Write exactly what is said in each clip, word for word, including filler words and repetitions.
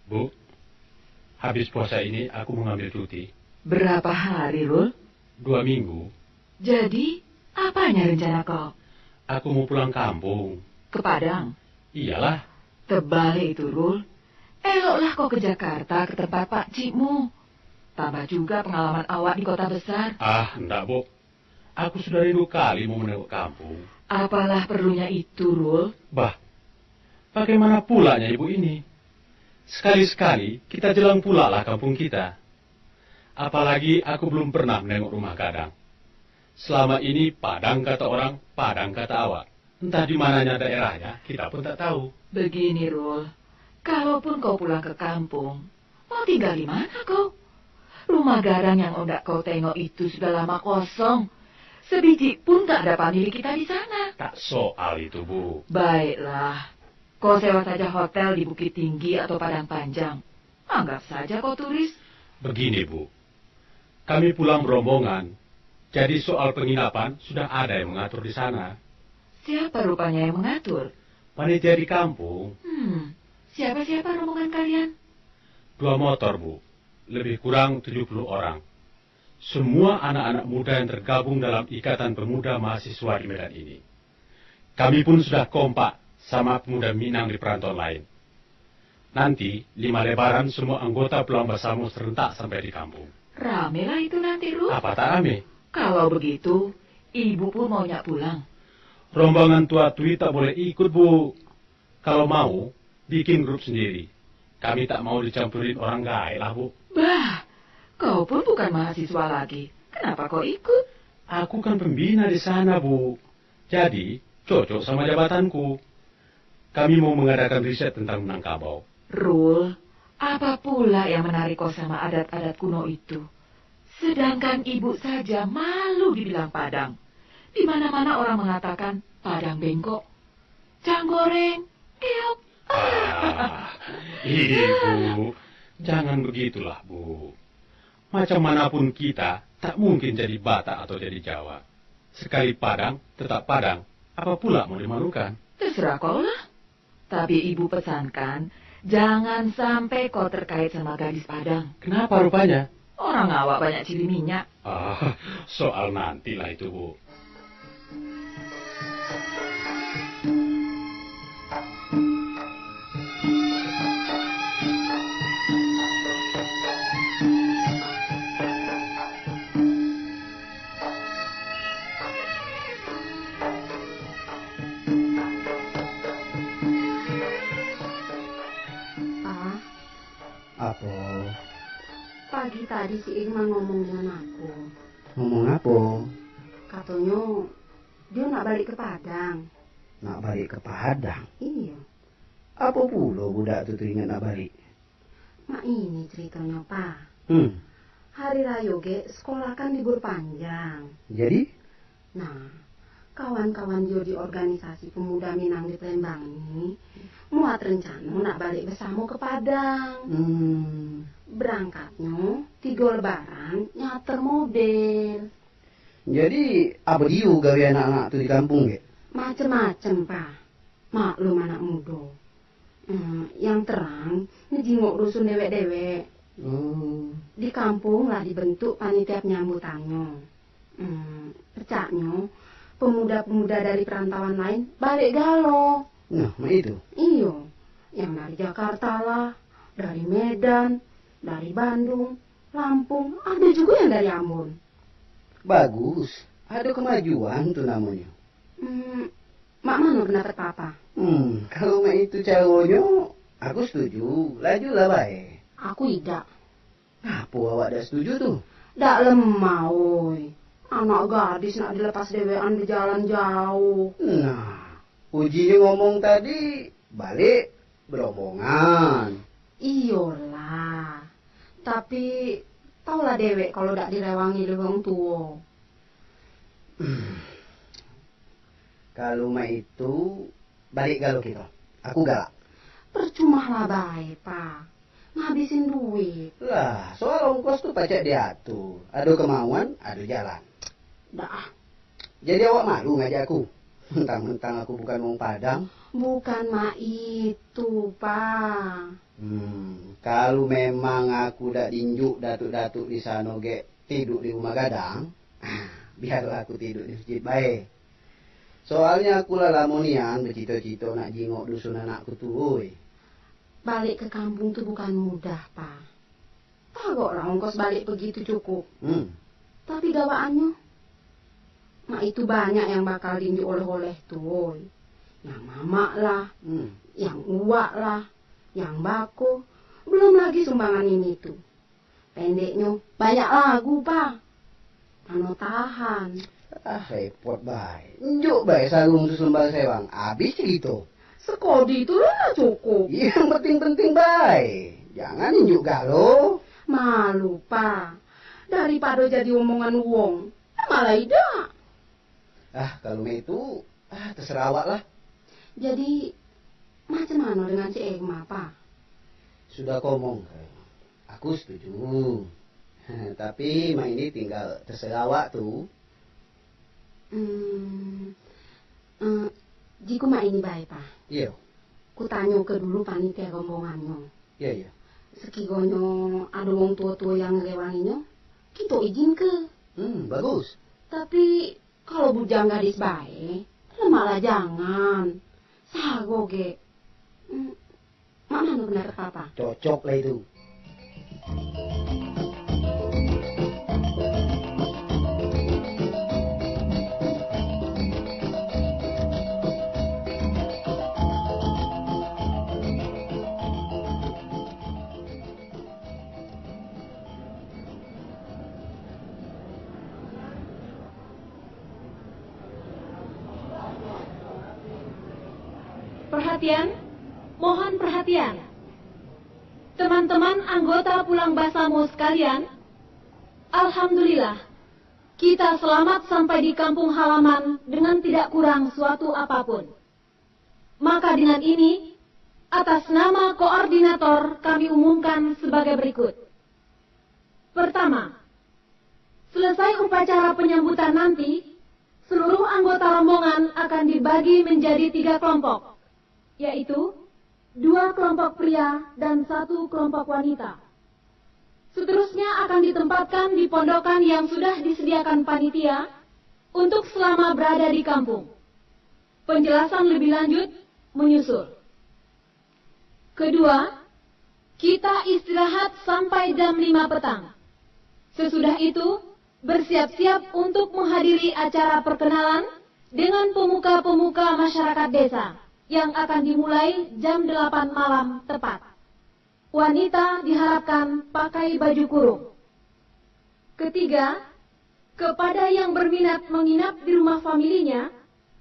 Bu, habis puasa ini aku mau ngambil cuti. Berapa hari, Rul? Dua minggu. Jadi, apanya rencana kau? Aku mau pulang kampung. Ke Padang? Iyalah. Terbalik itu, Rul. Eloklah kau ke Jakarta, ke tempat pakcikmu. Tambah juga pengalaman awak di kota besar. Ah, ndak, Bu. Aku sudah rindu kali mau menengok kampung. Apalah perlunya itu, Rul? Bah, bagaimana pulanya ibu ini? Sekali-sekali kita jelang pulalah kampung kita. Apalagi aku belum pernah menengok rumah gadang. Selama ini Padang kata orang, Padang kata awak. Entah di mananya daerahnya, kita pun tak tahu. Begini, Rul. Kalaupun kau pulang ke kampung, mau tinggal di mana kau? Rumah gadang yang ondak kau tengok itu sudah lama kosong. Sebiji pun tak ada pamilik kita di sana. Tak soal itu, Bu. Baiklah. Kau sewa saja hotel di Bukittinggi atau Padang Panjang. Anggap saja kau turis. Begini, Bu. Kami pulang berombongan, jadi soal penginapan sudah ada yang mengatur di sana. Siapa rupanya yang mengatur? Panitia di kampung. Hmm, siapa-siapa rombongan kalian? Dua motor, Bu. Lebih kurang tujuh puluh orang. Semua anak-anak muda yang tergabung dalam Ikatan Pemuda Mahasiswa di Medan ini. Kami pun sudah kompak sama pemuda Minang di perantauan lain. Nanti, lima Lebaran, semua anggota pulang basamo serentak sampai di kampung. Ramelah itu nanti, Rul. Apa tak rame? Kalau begitu, ibu pun mau nyak pulang. Rombongan Tuatui tak boleh ikut, Bu. Kalau mau, bikin grup sendiri. Kami tak mau dicampurin orang gaek lah, Bu. Bah, kau pun bukan mahasiswa lagi. Kenapa kau ikut? Aku kan pembina di sana, Bu. Jadi, cocok sama jabatanku. Kami mau mengadakan riset tentang Minangkabau. Rul, apa pula yang menarik kau sama adat-adat kuno itu? Sedangkan ibu saja malu dibilang Padang. Di mana-mana orang mengatakan Padang bengkok. Cang goreng, keok. Ah, Ibu, jangan begitulah, Bu. Macam mana pun kita, tak mungkin jadi Batak atau jadi Jawa. Sekali Padang, tetap Padang. Apa pula mau dimalukan? Terserah kau lah. Tapi ibu pesankan, jangan sampai kau terkait sama gadis Padang. Kenapa rupanya? Orang awak banyak cili minyak. Ah, soal nantilah itu, Bu. Pa, apo? Pagi tadi si Irma ngomong dengan aku. Ngomong apo? Katonyo, dio nak balik ke Padang. Nak balik ke Padang? Iyo. Apo pulo budak tu, tu ingat nak balik? Mak ini ceritonyo, Pa. Hmm. Hari rayo gek, sekolah kan libur panjang. Jadi? Nah, kawan-kawan dio di organisasi pemuda Minang di Palembang ini muat rencano nak balik basamo ke Padang. Hmm. Berangkatnyo tigo lebaran nyater mobil. Jadi, apo dio gawe anak-anak tu di kampung, gek? Macem-macem, Pa. Maklum anak mudo. Hmm, yang terang, ngejingok dusun dewek-dewek. Oh. Di kampung lah dibentuk panitia penyambutangnyo. Hmm, pecaknyo, pemuda-pemuda dari perantauan lain balik galo. Nah, mak itu? Iyo, yang dari Jakarta lah, dari Medan, dari Bandung, Lampung, ado jugo yang dari Ambon. Bagus, ado kemajuan tu namonyo. Hmm, mak mano pendapat Papa? Hmm, kalau mak itu caronyo, aku setuju. Lajulah bae. Aku idak. Apo awak dak setuju tu? Dak lemah, oi. Anak gadis nak dilepas dewekan bajalan jauh. Nah, ujinyo ngomong tadi, balik berombongan. Iyolah. Tapi, taulah dewek kalau dak direwangi dek urang tuo. Kalau mak itu, balik galo kito. Aku galak. Percumalah bae, Pa. Ngabisin duit. Lah, soal ongkos tu pacak diatur. Ado kemauan, ado jalan. Dak ah. Jadi awak malu ngajak aku? Mentang-mentang aku bukan wong Padang. Bukan mak itu, Pa. Hmm, kalau memang aku dak diinjuk datuak-datuak di sano gek tiduak di rumah gadang, biarlah aku tiduak di masjid bae. Soalnyo aku lah lamo nian bacito-cito nak jingok dusun anakku tu, oi. Balik ke kampung tu bukan mudah, Pa. Tagoklah ongkos balik pergi tu cukup. Hmm. Tapi gawakannyo, mak itu banyak yang bakal diinjuk oleh-oleh tu, oi. Yang mamak lah, hmm, yang uwak lah, yang bako, belum lagi sumbangan ini tu. Pendeknyo, banyak lagu, Pa. Mano tahan. Ah, repot bae. Injuk bae sarung tu sumbang sewang. Abih carito. Sekodi tu lah cukup. Yang penting-penting bae. Jangan injuk galo. Malu, Pa. Daripado jadi omongan wong, malah idak. Ah, kalau mak itu, ah, terserah awak lah. Jadi, macam mano dengan si Emma, Pa? Sudah komong, aku setuju. Tapi mak ini tinggal terserah awak tu. Hmm, eh, jiko mak ini bae, Pa. Iyo. Kutanyoke dulu panitia rombongannyo. Iyo, iyo. Sekironyo ado wong tuo-tuo yang ngerewanginyo, kito ijinke. Hmm, bagus. Tapi, kalau bujang gadis bae, lemak lah jangan. Saro gek. Hmm, mak mano pendapat Papa? Cocok lah itu. Perhatian, mohon perhatian. Teman-teman anggota Pulang Basamo sekalian, alhamdulillah, kita selamat sampai di kampung halaman dengan tidak kurang suatu apapun. Maka dengan ini, atas nama koordinator kami umumkan sebagai berikut. Pertama, selesai upacara penyambutan nanti, seluruh anggota rombongan akan dibagi menjadi tiga kelompok, yaitu dua kelompok pria dan satu kelompok wanita. Seterusnya akan ditempatkan di pondokan yang sudah disediakan panitia untuk selama berada di kampung. Penjelasan lebih lanjut menyusul. Kedua, kita istirahat sampai jam lima petang. Sesudah itu, bersiap-siap untuk menghadiri acara perkenalan dengan pemuka-pemuka masyarakat desa yang akan dimulai jam delapan malam tepat. Wanita diharapkan pakai baju kurung. Ketiga, kepada yang berminat menginap di rumah familinya,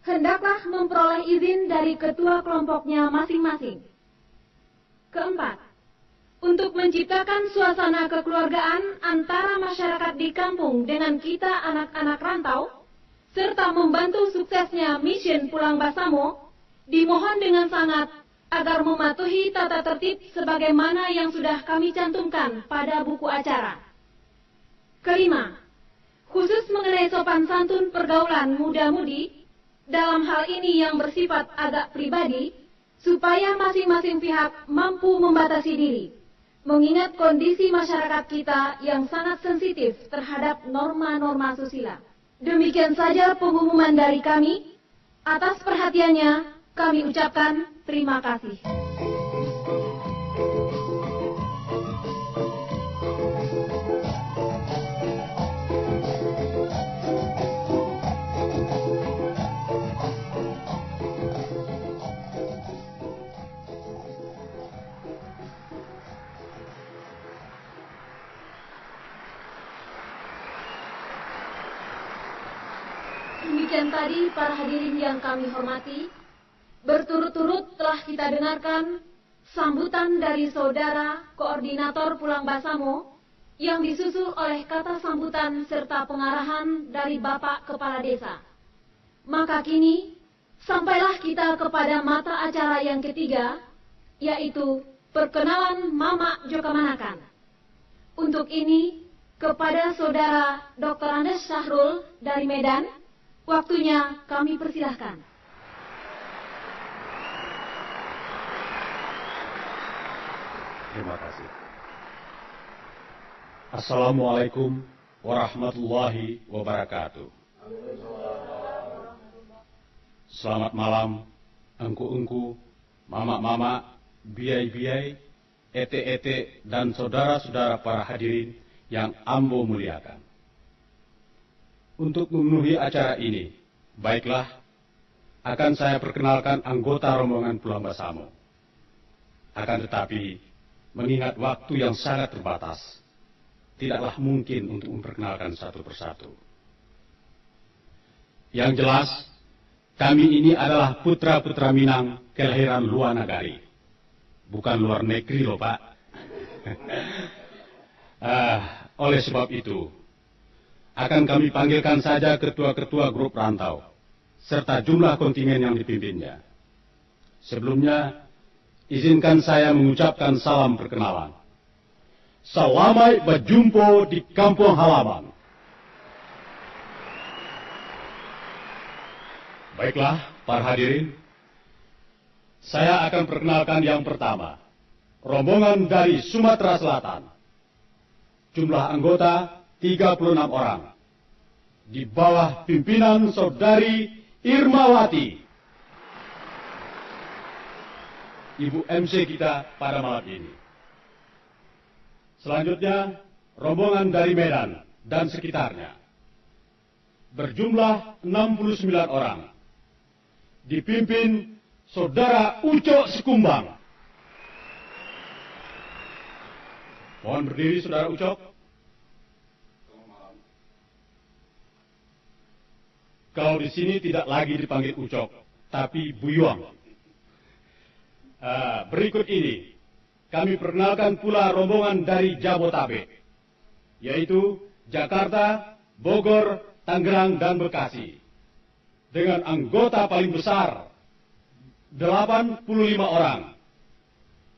hendaklah memperoleh izin dari ketua kelompoknya masing-masing. Keempat, untuk menciptakan suasana kekeluargaan antara masyarakat di kampung dengan kita anak-anak rantau, serta membantu suksesnya misyen Pulang Basamo, dimohon dengan sangat agar mematuhi tata tertib sebagaimana yang sudah kami cantumkan pada buku acara. Kelima, khusus mengenai sopan santun pergaulan muda-mudi, dalam hal ini yang bersifat agak pribadi, supaya masing-masing pihak mampu membatasi diri, mengingat kondisi masyarakat kita yang sangat sensitif terhadap norma-norma susila. Demikian saja pengumuman dari kami. Atas perhatiannya, kami ucapkan terima kasih. Demikian tadi, para hadirin yang kami hormati, berturut-turut telah kita dengarkan sambutan dari Saudara Koordinator Pulang Basamo yang disusul oleh kata sambutan serta pengarahan dari Bapak Kepala Desa. Maka kini, sampailah kita kepada mata acara yang ketiga, yaitu perkenalan mamak jo kamanakan. Untuk ini, kepada Saudara Doktor Andes Syahrul dari Medan, waktunya kami persilahkan. Terima kasih. Assalamualaikum warahmatullahi wabarakatuh. Selamat malam, engku-engku, mamak-mamak, biai-biai, etek-etek, dan saudara-saudara para hadirin yang ambo muliakan. Untuk memenuhi acara ini, baiklah, akan saya perkenalkan anggota rombongan pulang basamo. Akan tetapi, mengingat waktu yang sangat terbatas, tidaklah mungkin untuk memperkenalkan satu persatu. Yang jelas, kami ini adalah putra-putra Minang kelahiran luar nagari. Bukan luar negeri loh, Pak. Ah, oleh sebab itu, akan kami panggilkan saja ketua-ketua grup rantau, serta jumlah kontingen yang dipimpinnya. Sebelumnya, izinkan saya mengucapkan salam perkenalan. Salamaik bajumpo di kampuang halaman. Baiklah, para hadirin, saya akan perkenalkan yang pertama, rombongan dari Sumatera Selatan. Jumlah anggota tiga puluh enam orang. Di bawah pimpinan Saudari Irmawati, ibu M C kita pada malam ini. Selanjutnya, rombongan dari Medan dan sekitarnya. Berjumlah enam puluh sembilan orang. Dipimpin Saudara Ucok Sikumbang. Mohon berdiri, Saudara Ucok. Kalau di sini tidak lagi dipanggil Ucok, tapi Buyuang. Ah, berikut ini, kami perkenalkan pula rombongan dari Jabotabek, yaitu Jakarta, Bogor, Tangerang, dan Bekasi. Dengan anggota paling besar, delapan puluh lima orang.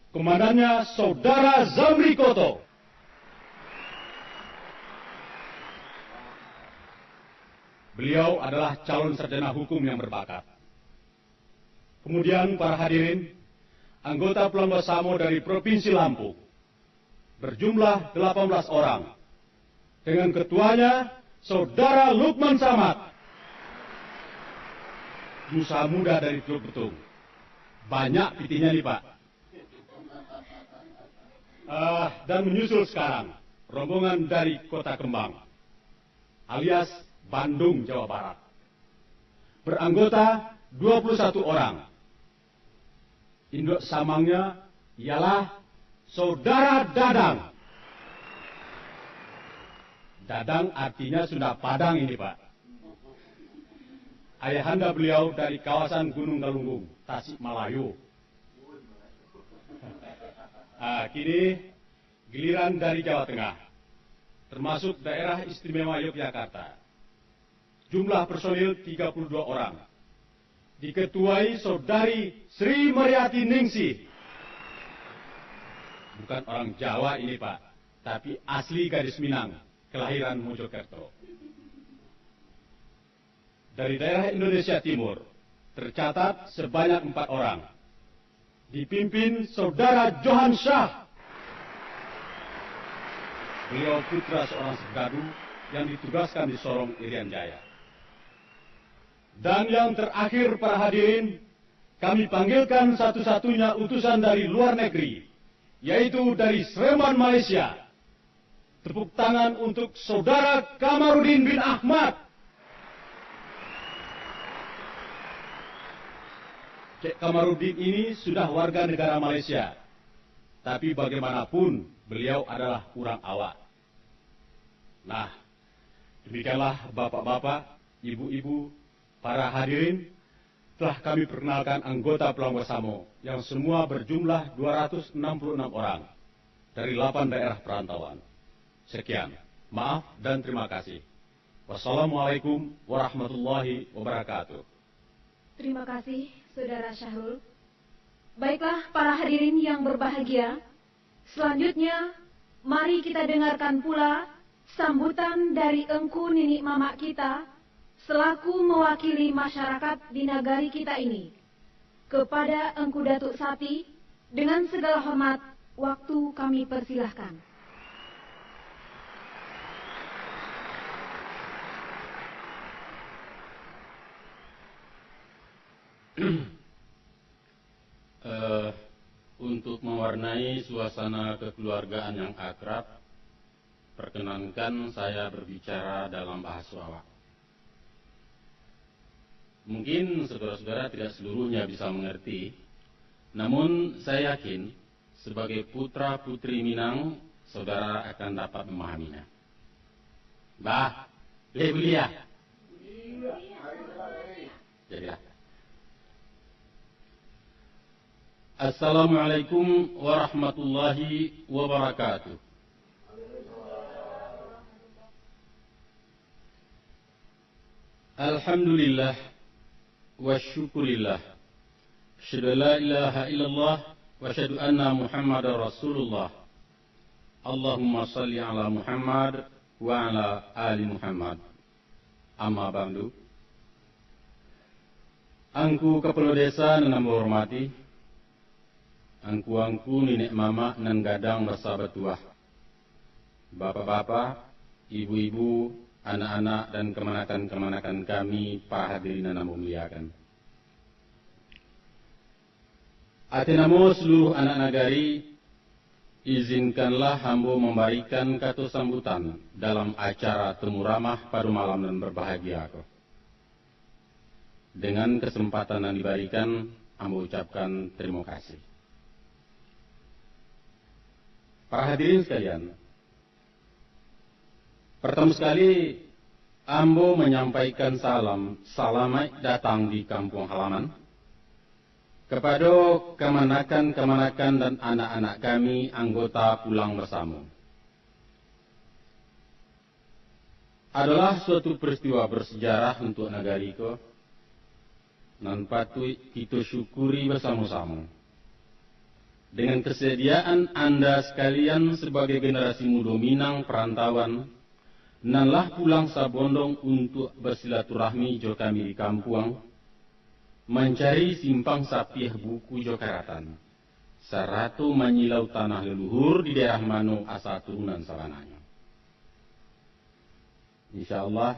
Komandannya Saudara Zamri Koto. Beliau adalah calon sarjana hukum yang berbakat. Kemudian, para hadirin, anggota pulang basamo dari Provinsi Lampung, berjumlah delapan belas orang, dengan ketuanya Saudara Lukman Samad, pengusaha muda dari Teluk Betung. Banyak pitihnyo ni, Pak. Ah, dan menyusul sekarang, rombongan dari Kota Kembang, alias Bandung, Jawa Barat. Beranggota dua puluh satu orang. Induak samangnya ialah Saudara Dadang. Dadang artinya Sunda Padang ini, Pak. Ayahanda beliau dari kawasan Gunung Galunggung, Tasikmalaya. Ah, kini giliran dari Jawa Tengah, termasuk Daerah Istimewa Yogyakarta. Jumlah personil tiga puluh dua orang. Diketuai Saudari Sri Mariati Ningsih. Bukan orang Jawa ini, Pak, tapi asli gadis Minang, kelahiran Mojokerto. Dari daerah Indonesia Timur, tercatat sebanyak empat orang. Dipimpin Saudara Johan Syah. Beliau putra seorang serdadu yang ditugaskan di Sorong, Irian Jaya. Dan yang terakhir, para hadirin, kami panggilkan satu-satunya utusan dari luar negeri, yaitu dari Sleman, Malaysia. Tepuk tangan untuk Saudara Kamarudin bin Ahmad. Cek Kamarudin ini sudah warga negara Malaysia, tapi bagaimanapun beliau adalah urang awak. Nah, demikianlah bapak-bapak, ibu-ibu, para hadirin, telah kami perkenalkan anggota pulang basamo yang semua berjumlah dua ratus enam puluh enam orang dari delapan daerah perantauan. Sekian. Maaf dan terima kasih. Wassalamualaikum warahmatullahi wabarakatuh. Terima kasih, Saudara Syahrul. Baiklah, para hadirin yang berbahagia, selanjutnya, mari kita dengarkan pula sambutan dari Engku Niniak Mamak kita, selaku mewakili masyarakat di nagari kita ini. Kepada Engku Datuk Sati, dengan segala hormat, Waktu kami persilahkan. Eh, untuk mewarnai suasana kekeluargaan yang akrab, perkenankan saya berbicara dalam bahasa awak. Mungkin saudara-saudara tidak seluruhnya bisa mengerti, namun saya yakin sebagai putra-putri Minang, saudara akan dapat memahaminya. Bah, boleh buliah. Jadilah. Assalamualaikum warahmatullahi wabarakatuh. Alhamdulillah, wa syukurillah. Asyhadu an la ilaha illallah, wa asyhadu anna Muhammadar Rasulullah. Allahumma shalli ala Muhammad wa ala ali Muhammad. Amma ba'du. Angku Kapalo Desa nan ambo hormati, angku-angku niniak mamak nan gadang basa batuah, bapak-bapak, ibu-ibu, anak-anak, dan kamanakan-kamanakan kami, para hadirin nan ambo muliakan. Ateh namo saluruh anak nagari, izinkanlah ambo mambarikan kato sambutan dalam acara temu ramah pado malam nan barbahagia ko. Dengan kasempatan nan dibarikan, ambo ucapkan tarimo kasih. Para hadirin sakalian, partamo sakali, ambo manyampaikan salam salamaik datang di kampuang halaman, kapado kamanakan-kamanakan dan anak-anak kami anggota Pulang Basamo. Adolah suatu peristiwa bersejarah untuk nagari ko, nan patuik kito syukuri basamo-samo. Dengan kesediaan Anda sakalian sabagai generasi mudo Minang parantauan, nan lah pulang sabondong untuak basilaturahmi jo kami di kampuang, mancari simpang sapiah buku jo karatan, sarato manyilau tanah leluhur di daerah mano asa turunan sabananyo. Insya Allah,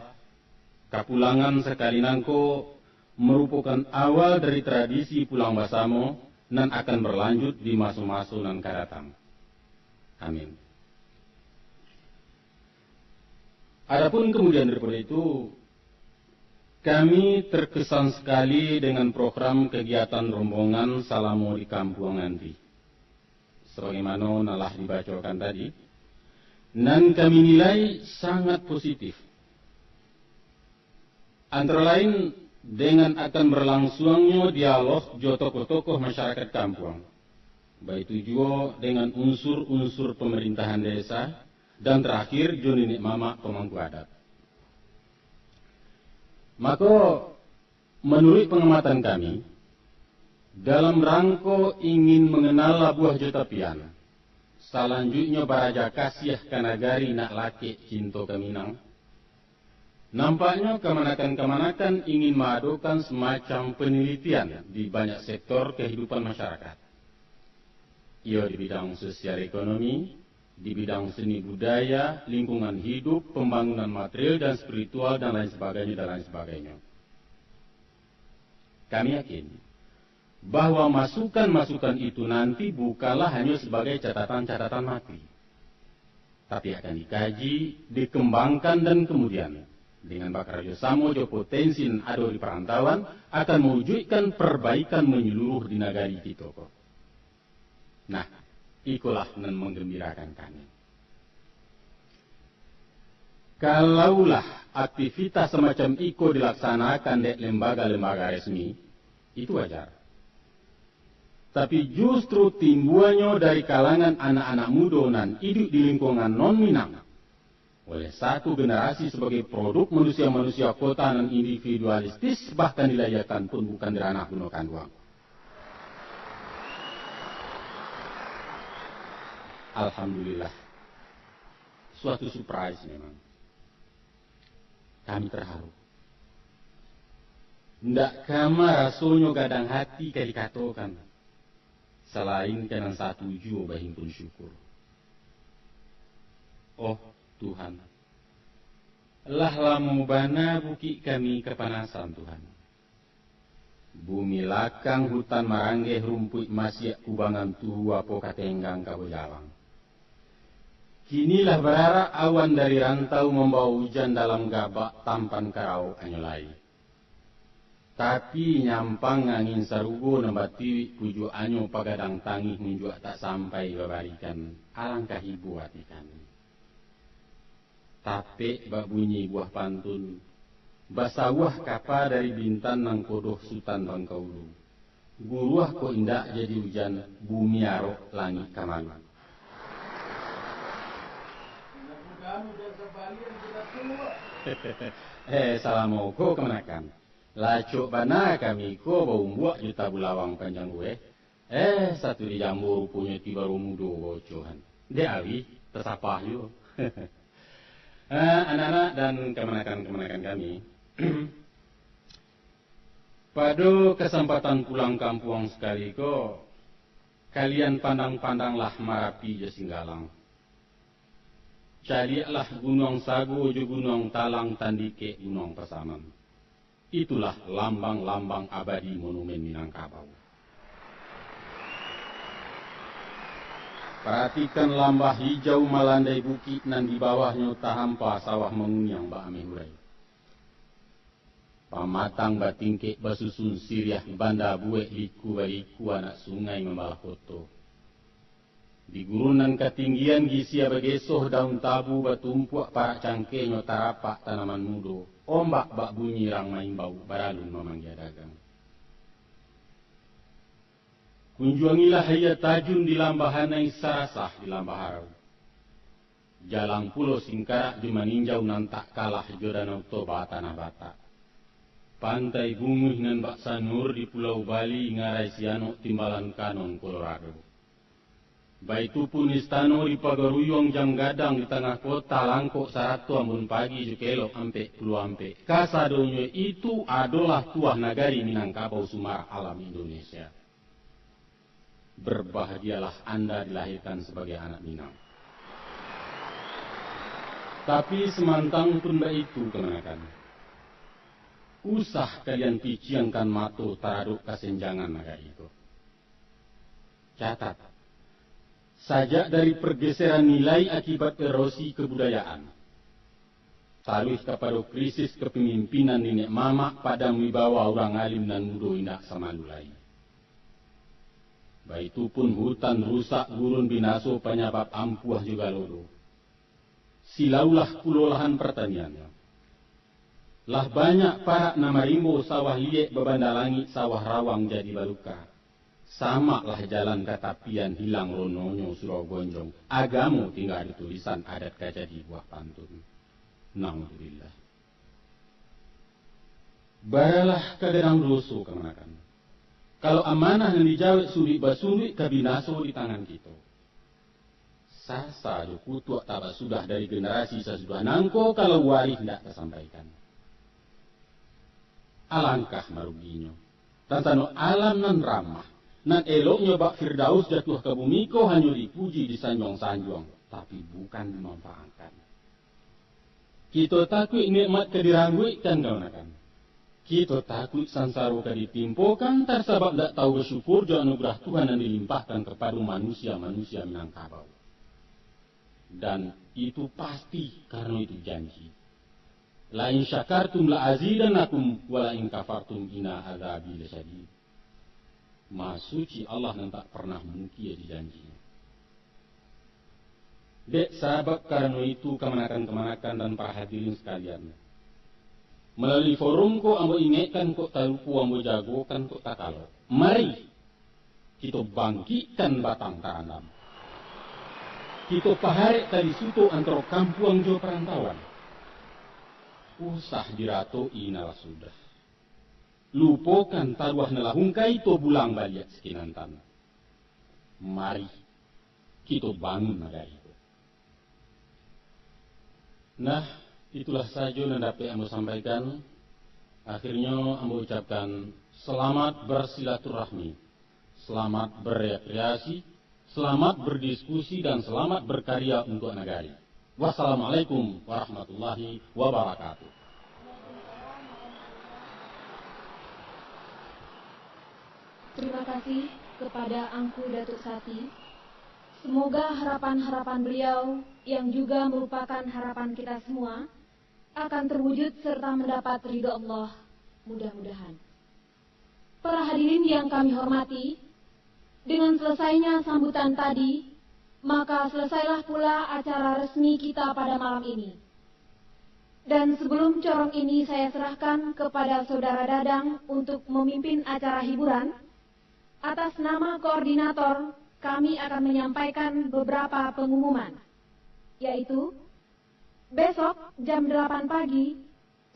kapulangan sakali nangko marupokan awal dari tradisi Pulang Basamo nan akan barlanjut di maso-maso nan ka datang. Amin. Adapun kamudian daripado itu, kami terkesan sakali dengan program kagiatan rombongan salamo di kampuang nanti. Sabagaimano nan lah dibacokan tadi, nan kami nilai sangat positif. Antara lain, dengan akan barlangsuangnyo dialog jo tokoh-tokoh masyarakat kampuang, baitu juo dengan unsur-unsur pamarintahan desa, dan tarakhir jo niniak mamak pamangku adat. Mako, manuruik pangamatan kami, dalam rangko ingin manganal labuah jo tapian, salanjuiknyo baraja kasiah ka nagari nak lakek cinto ka Minang, nampaknyo kamanakan-kamanakan ingin maadokan semacam panilitian di banyak sektor kahidupan masyarakat, iyo di bidang sosial ekonomi, di bidang seni budaya, lingkungan hidup, pambangunan material dan spiritual, dan lain sabagainyo, dan lain sabagainyo. Kami yakin bahwa masukan-masukan itu nanti bukanlah hanyo sabagai catatan-catatan mati, tapi akan dikaji, dikembangkan, dan kamudian, dengan bakarajo samo jo potensi nan ado di parantauan, akan mawujuikkan parbaikan manyaluruh di nagari kito ko. Nah, ikolah nan manggambirakan kami. Kalaulah aktivitas samacam iko dilaksanakan dek lembaga-lembaga resmi, itu wajar. Tapi, justru timbuanyo dari kalangan anak-anak mudo nan iduik di lingkungan non-Minang, oleh satu generasi sabagai produk manusia-manusia kota nan individualistis, bahkan dilahiakan pun bukan di ranah guno kanduang. Alhamdulillah, suatu surprise memang. Kami terharu. Ndak kama rasonyo gadang hati ka dikatokan. salain ka nan satuju bahimpun syukur. Oh Tuhan, lah lamo bana bukik kami kapanasan, Tuhan. Bumi lakang hutan maranggeh, rumpuik masiak kubangan tuhu, apo ka tenggang ka bajalang. Kini lah bararak awan dari rantau, mambawa ujan dalam gabak, tampan karauk anyo lai. Tapi nyampang angin sarugo nan batiwik, pujuakannyo pagadang tangih, munjuak tak sampai babarikan, alangkah ibo ati kami. Tapek bak bunyi buah pantun, basawah kapa dari Bintan, nan kodoh Sutan Bangkaulu. Guruah kok indak jadi ujan, bumi arok langik ka malu. Eh, salamo ko kamanakan. Lacok bana kami ko baumbuak jo tabulawang panjang uweh. Eh, satu di jambo ruponyo ti baru mudo baocohan. Dek Awi, tasapah juo. Eh, anak-anak dan kamanakan-kamanakan kami, pado kasampatan pulang kampuang sakali ko, kalian pandang-pandanglah Marapi jo Singgalang. Caliaklah Gunuang Sago jo Gunuang Talang, tandikek Gunuang Pasaman. Itulah lambang-lambang abadi monumen Minangkabau. Paratikan lambah hijau malandai bukik, nan di bawahnyo tahampa sawah manguniang bak ameh urai. Pamatang batingkek basusun siriah, banda buwek liku-baliku, anak sungai mambalah koto. Di gurun nan katinggian, gisia bagesoh daun tabu, batumpuak parak cangkehnyo, tarapak tanaman mudo, ombak bak bunyi rang maimbau, baralun mamanggia dagang. Kunjuangilah Aia Tajun di Lambah Anai, Sarasah di Lambah Harau. Jalang pulo Singkarak jo Maninjau, nan tak kalah jo Danau Toba tanah Batak. Pantai Bunguih nan bak Sanur di Pulau Bali, Ngarai Sianok, Timbalan Kanon, Kolorado. Baitu pun istano di Pagaruyuang, Jam Gadang di tangah kota, Langkok Sarato, Ambon Pagi jo Kelok Ampek Puluah Ampek. Kasadonyo itu adolah tuah nagari Minangkabau, sumber alam Indonesia. Berbahagialah Anda dilahirkan sebagai anak Minang. Tapi samantang pun baitu kamanakan, usah kalian piciangkan mato taradok kasenjangan nagari ko. Catat, sajak dari pergeseran nilai akibat erosi kebudayaan, taruih kapado krisis kepemimpinan niniak mamak, padang wibawa urang alim nan mudo indak samalu lai. Baitu pun hutan rusak, gurun binaso, panyabab ampuah jo galodo. Silaulah pulo lahan partaniannyo. Lah banyak parak nan marimbo, sawah liek babanda langik, sawah rawang jadi baluka. Samaklah jalan ka tapian, hilang rononyo surau gonjong. Agamo tingga di tulisan, adat ka jadi buah pantun. Naudzubillah. Baralah ka gadang doso kamanakan, kalau amanah nan dijawek sunduik basunduik ka binaso di tangan kito. Sasa jo kutuak tabasudah dari generasi sasudah nangko, kalau warih ndak tasampaikan. Alangkah maruginyo. Tantano alam nan ramah, nan eloknyo bak Firdaus jatuah ka bumi ko hanyo dipuji, disanjuang-sanjuang, tapi bukan dimanfaatkan. Kito takuik nikmat ka dirangguikkan kamanakan. Kito takuik sansaro ka ditimpokan, tasabab ndak tahu basyukur jo anugerah Tuhan nan dilimpahkan kapado manusia-manusia Minangkabau. Dan itu pasti, karano itu janji. "La in syakartum la azidannakum, wa la in kafartum inna adzabi lasyadid." Maha Suci Allah nan tak pernah mungkia jo janji-Nyo. Dek sabab karano itu, kamanakan-kamanakan dan para hadirin sakalian, malalui forum ko ambo ingekkan, kok talupo ambo jagokan, kok takalok. Mari, kito bangkikkan batang tarandam. Kito paharek tali suto antaro kampuang jo parantauan. Usah dirato'i, nalah sudah. Lupokan taruah nan lah ungkai, to bulang baliak sikinantan. Mari, kito bangun nagari ko. Nah, itulah sajo nan dapek ambo sampaikan. Akhirnyo ambo ucapkan, selamat bersilaturahmi. Selamat berrekreasi, selamat berdiskusi, dan selamat berkarya untuk nagari. Wassalamualaikum warahmatullahi wabarakatuh. Terima kasih kepada Angku Datuk Sati. Semoga harapan-harapan beliau, yang juga merupakan harapan kita semua, akan terwujud serta mendapat ridho Allah. Mudah-mudahan. Para hadirin yang kami hormati, dengan selesainya sambutan tadi, maka selesailah pula acara resmi kita pada malam ini. Dan sebelum corong ini saya serahkan kepada Saudara Dadang untuk memimpin acara hiburan, atas nama koordinator, kami akan menyampaikan beberapa pengumuman, yaitu, besok jam delapan pagi,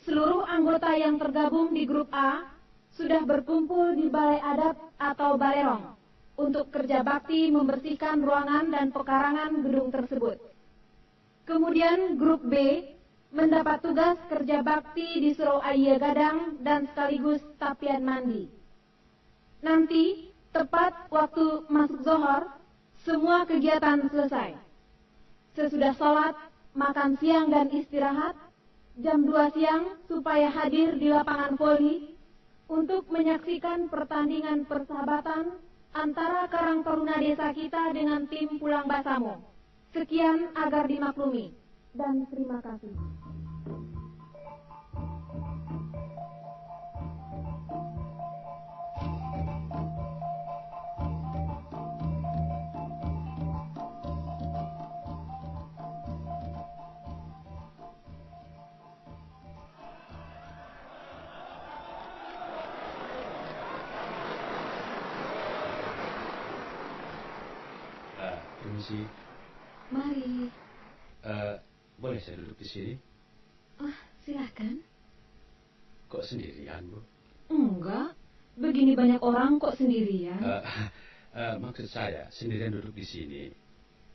seluruh anggota yang tergabung di grup A sudah berkumpul di Balai Adat atau Balerong untuk kerja bakti membersihkan ruangan dan pekarangan gedung tersebut. Kemudian grup B mendapat tugas kerja bakti di Surau Aia Gadang dan sekaligus tapian mandi. Nanti, tepat waktu masuk zohor, semua kegiatan selesai. Sesudah salat, makan siang dan istirahat, jam dua siang supaya hadir di lapangan voli untuk menyaksikan pertandingan persahabatan antara Karang Taruna desa kita dengan tim Pulang Basamo. Sekian agar dimaklumi, dan terima kasih. Ah, permisi. Mari. Eh, boleh saya duduk di sini? Oh, silakan. Kok sendirian, Bu? Enggak. Begini banyak orang kok sendirian? Eh, eh, maksud saya, sendirian duduk di sini.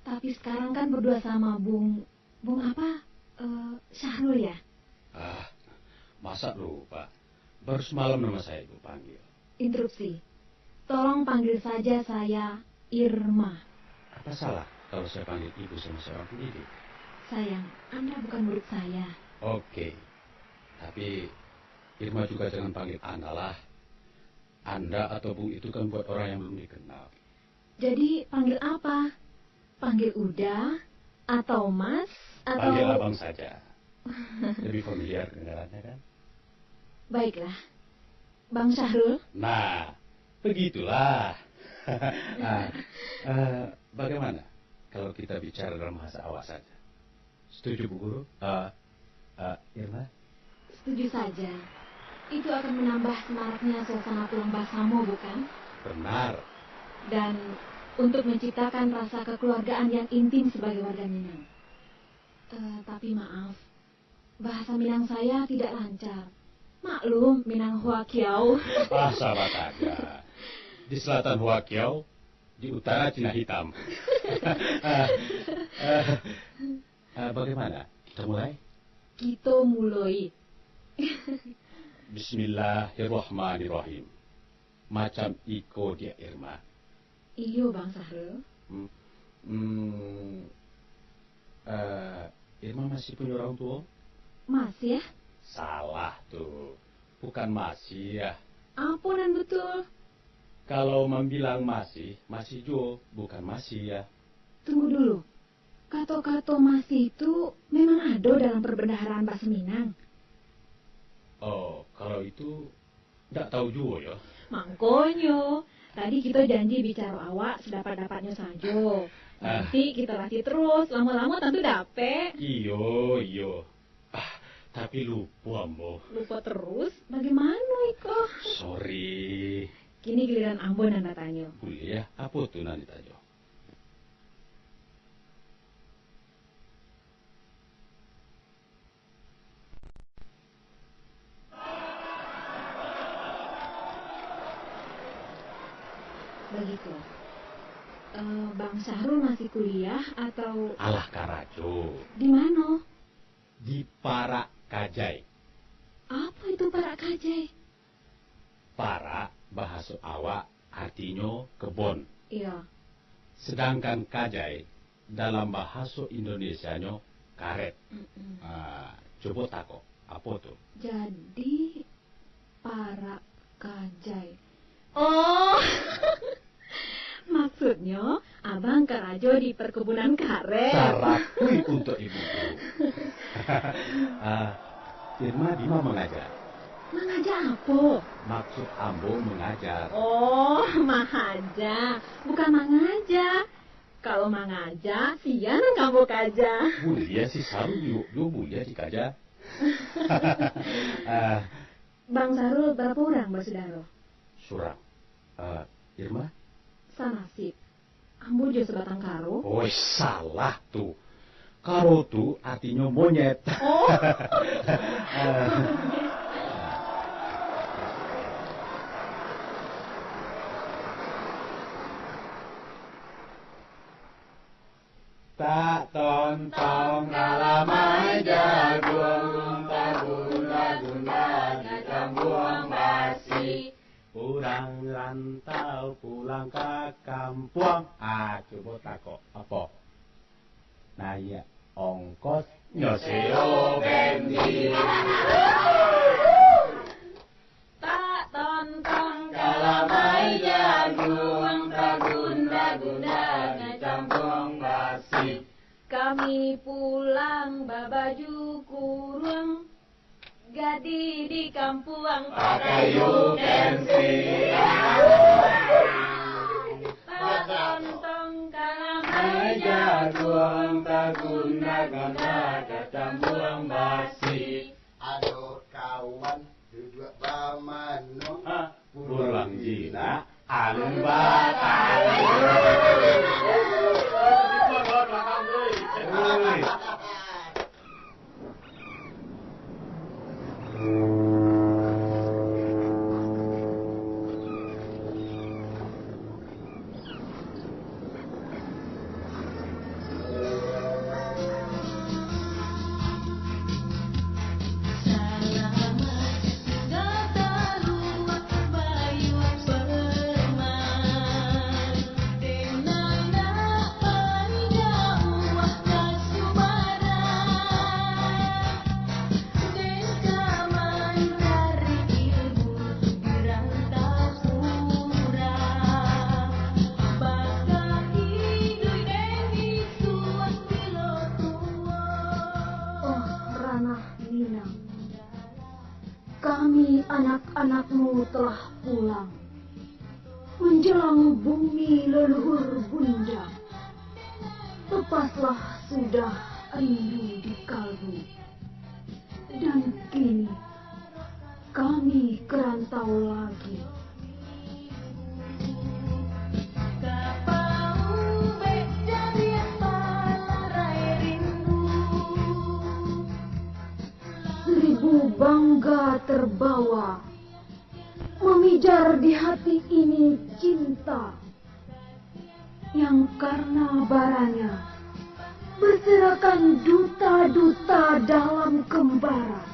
Tapi sekarang kan berdua sama Bung, Bung apa? Eh, Syahrul ya? Ah, masa lupa? Baru semalam nama saya Ibu panggil. Interupsi. Tolong panggil saja saya Irma. Apa salah kalau saya panggil Ibu sama seorang pendidik? Sayang, Anda bukan murid saya. Oke. Tapi Irma juga jangan panggil Anda lah. Anda atau Bung itu kan buat orang yang belum dikenal. Jadi panggil apa? Panggil Uda atau Mas atau... Panggil Abang saja. Lebih familiar kedengarannya kan? Baiklah. Bang Syahrul? Nah, begitulah. Ah, eh, bagaimana kalau kita bicara dalam bahasa awak saja? Setuju, Bu Guru? Eh, eh, Irma? Setuju saja. Itu akan menambah semaraknya suasana pulang basamo, bukan? Benar. Dan untuk menciptakan rasa kekeluargaan yang intim sebagai warga Minang. Eh, tapi maaf, bahasa Minang saya tidak lancar. Maklum, Minang Huakiau. Ah, sabar saja. Di selatan Huakiau, di utara Cina Hitam. Ah, ah, ah, bagaimana? Kita mulai? Kita mulai. Bismillahirrahmanirrahim. Macam iko dia, Irma. Iyo, Bang Sahrul. Hmm, hmm, eh, Irma masih punya orang tua? Masih, ya? Salah tu. Bukan masih, ya. Apa nan betul? Kalau mambilang masih, masih juo, bukan masih, ya. Tunggu dulu. Kato-kato masih tu memang ado dalam perbendaharaan bahasa Minang? Oh, kalau itu, ndak tahu juo, yo. Mangkonyo, tadi kito janji bicaro awak sadapat-dapatnyo sajo. Ah. Nanti kito latih terus, lamo-lamo tantu dapek. Iyo, iyo. Ah, tapi lupo ambo. Lupo terus? Bagaimana iko? Sorry. Kini giliran ambo nan batanyo. Buliah, apo tu nan ditanyo? Bagitu. Eh, Bang Syahrul masih kuliah atau? Alah karajo. Di mano? Di Parak Kajai. Apa itu Parak Kajai? Parak, bahaso awak, Artinyo kebon. Iyo. Sedangkan kajai dalam bahaso Indonesianyo karet. Mm-mm. Ah, cubo tako, apo tu? Jadi, parak kajai. Oh, maksudnyo abang karajo di perkebunan karet. Sarapuih untuak ibu tu. Ah, Irma dima mangaja? Mangaja apo? Maksud ambo mangaja. Oh, mahaja. Bukan mangaja. Kalau mangaja, sia nan ka ambo kaja. Buliah si Saru juo, juo buliah dikaja. Ah. Bang Sarul bara urang basudaro? Surang. Ah, Irma? Sanasib. Ambo jo sabatang karo. Oi, salah tu. Karo tu artinyo monyet. Oh. Ah. Tak tontong kalamai jaguang, tagunda-gunda di tambuang basi. Urang rantau pulang ka kampuang. Ah, cubo tako, apo? Naiak ongkos nyo sewo bensin. Tak tontong kalamai jaguang, tagunda-gunda di tambuang basi. Kami pulang babaju kuruang, gadih di kampuang pakai utensil. Tak tontong kalamai jaguang, tagunda-gunda di tambuang basi. Ado kawan duduak bamano. Ha, pulang jinak, alun batali. Oi. Oh, Ranah Minang, kami anak-anakmu telah pulang menjelang bumi leluhur bunda. Lepaslah sudah rindu di kalbu. Dan kini, kami ke rantau lagi. Seribu bangga terbawa, memijar di hati ini cinta yang karena baranya berserakan duta-duta dalam kembara.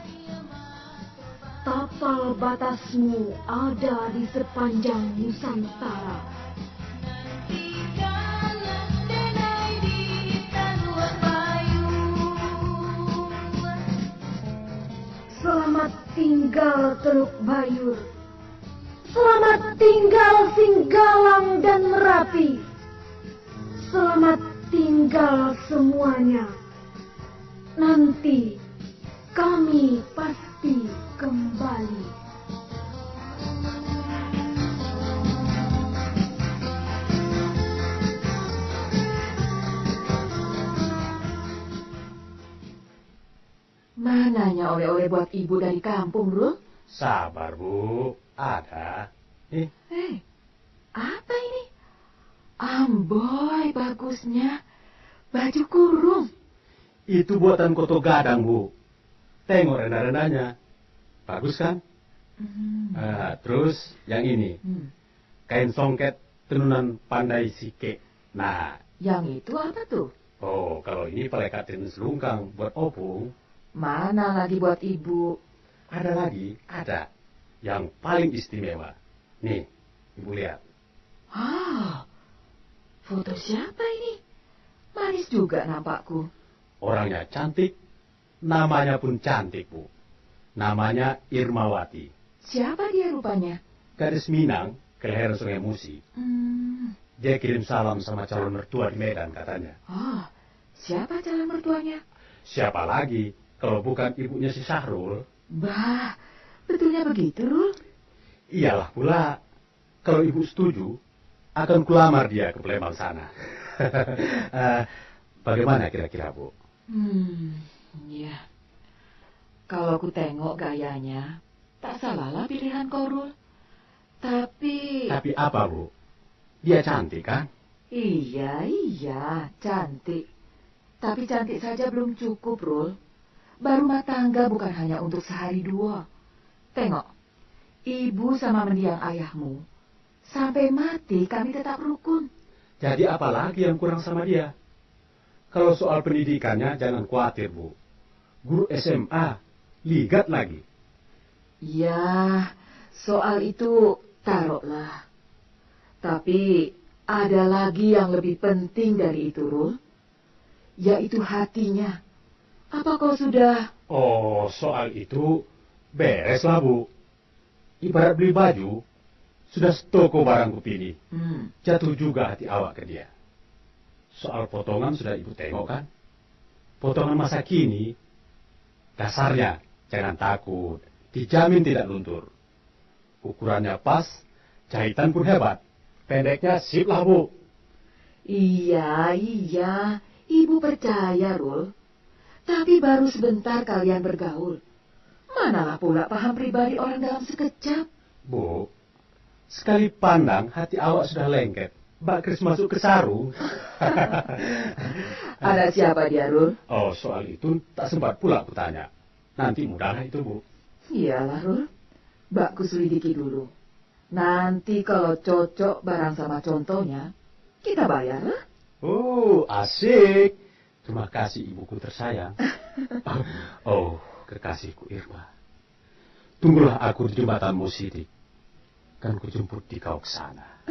Tapal batasmu ada di sepanjang Nusantara. Selamat tinggal Teluk Bayur. Selamat tinggal Singgalang dan Merapi. Selamat tinggal semuanya. Nanti kami pasti kembali. Mananya oleh-oleh buat ibu dari kampung, Rul? Sabar, Bu. Ada. Eh. Eh, apa ini? Amboi, bagusnya. Baju kurung. Itu buatan Koto Gadang, Bu. Tengok renda-rendanya. Bagus, kan? Hmm. Ah, terus yang ini. Hmm. Kain songket tenunan Pandai Sikek. Nah. Yang itu apa tu? Oh, kalau ini palekat tenun selungkang buat opung. Mana lagi buat ibu? Ada lagi, ada. Yang paling istimewa. Nih, ibu lihat. Foto siapa ini? Manis juga nampakku. Orangnya cantik, namanya pun cantik, Bu. Namanya Irmawati. Siapa dia rupanya? Gadis Minang, kelahiran Sungai Musi. Hmm. Dia kirim salam sama calon mertua di Medan, katanya. Oh, siapa calon mertuanya? Siapa lagi, kalau bukan ibunya si Syahrul? Bah, betulnya begitu, Rul? Iyalah pula. Kalau ibu setuju, akan kulamar dia ke Palembang sana. Eh, bagaimana kira-kira, Bu? Hmm, ya. Kalau ku tengok gayanya, tak salahlah pilihan kau, Rul. Tapi Tapi apa, Bu? Dia cantik, kan? Iya, iya, cantik. Tapi cantik saja belum cukup, Rul. Barumah tangga bukan hanya untuk sehari dua. Tengok, ibu sama mendiang ayahmu. Sampai mati kami tetap rukun. Jadi apa lagi yang kurang sama dia? Kalau soal pendidikannya, jangan khawatir, Bu. Guru S M A, ligat lagi. Ya, soal itu taruhlah. Tapi ada lagi yang lebih penting dari itu, Rul. Yaitu hatinya. Apa kau sudah Oh, soal itu, bereslah, Bu. Ibarat beli baju, sudah setoko barang kupilih. Hmm. Jatuh juga hati awak ke dia. Soal potongan sudah Ibu tengok, kan? Potongan masa kini, dasarnya, jangan takut, dijamin tidak luntur. Ukurannya pas, jahitan pun hebat. Pendeknya sip lah, Bu. Iya, iya. Ibu percaya, Rul. Tapi baru sebentar kalian bergaul. Manalah pula paham pribadi orang dalam sekejap. Bu, sekali pandang hati awak sudah lengket. Bak keris masuk ke sarung. Anak siapa dia, Rul? Oh, soal itu tak sempat pula kutanya. Nanti mudahlah itu, Bu. Iyalah, Rul. Bak kuselidiki dulu. Nanti kalau cocok barang sama contohnya, kita bayarlah. Oh, asik. Terima kasih, ibuku tersayang. Oh, kekasihku Irma. Tunggulah aku di jembatan Musidik. Kan kujemput di kau ke sana.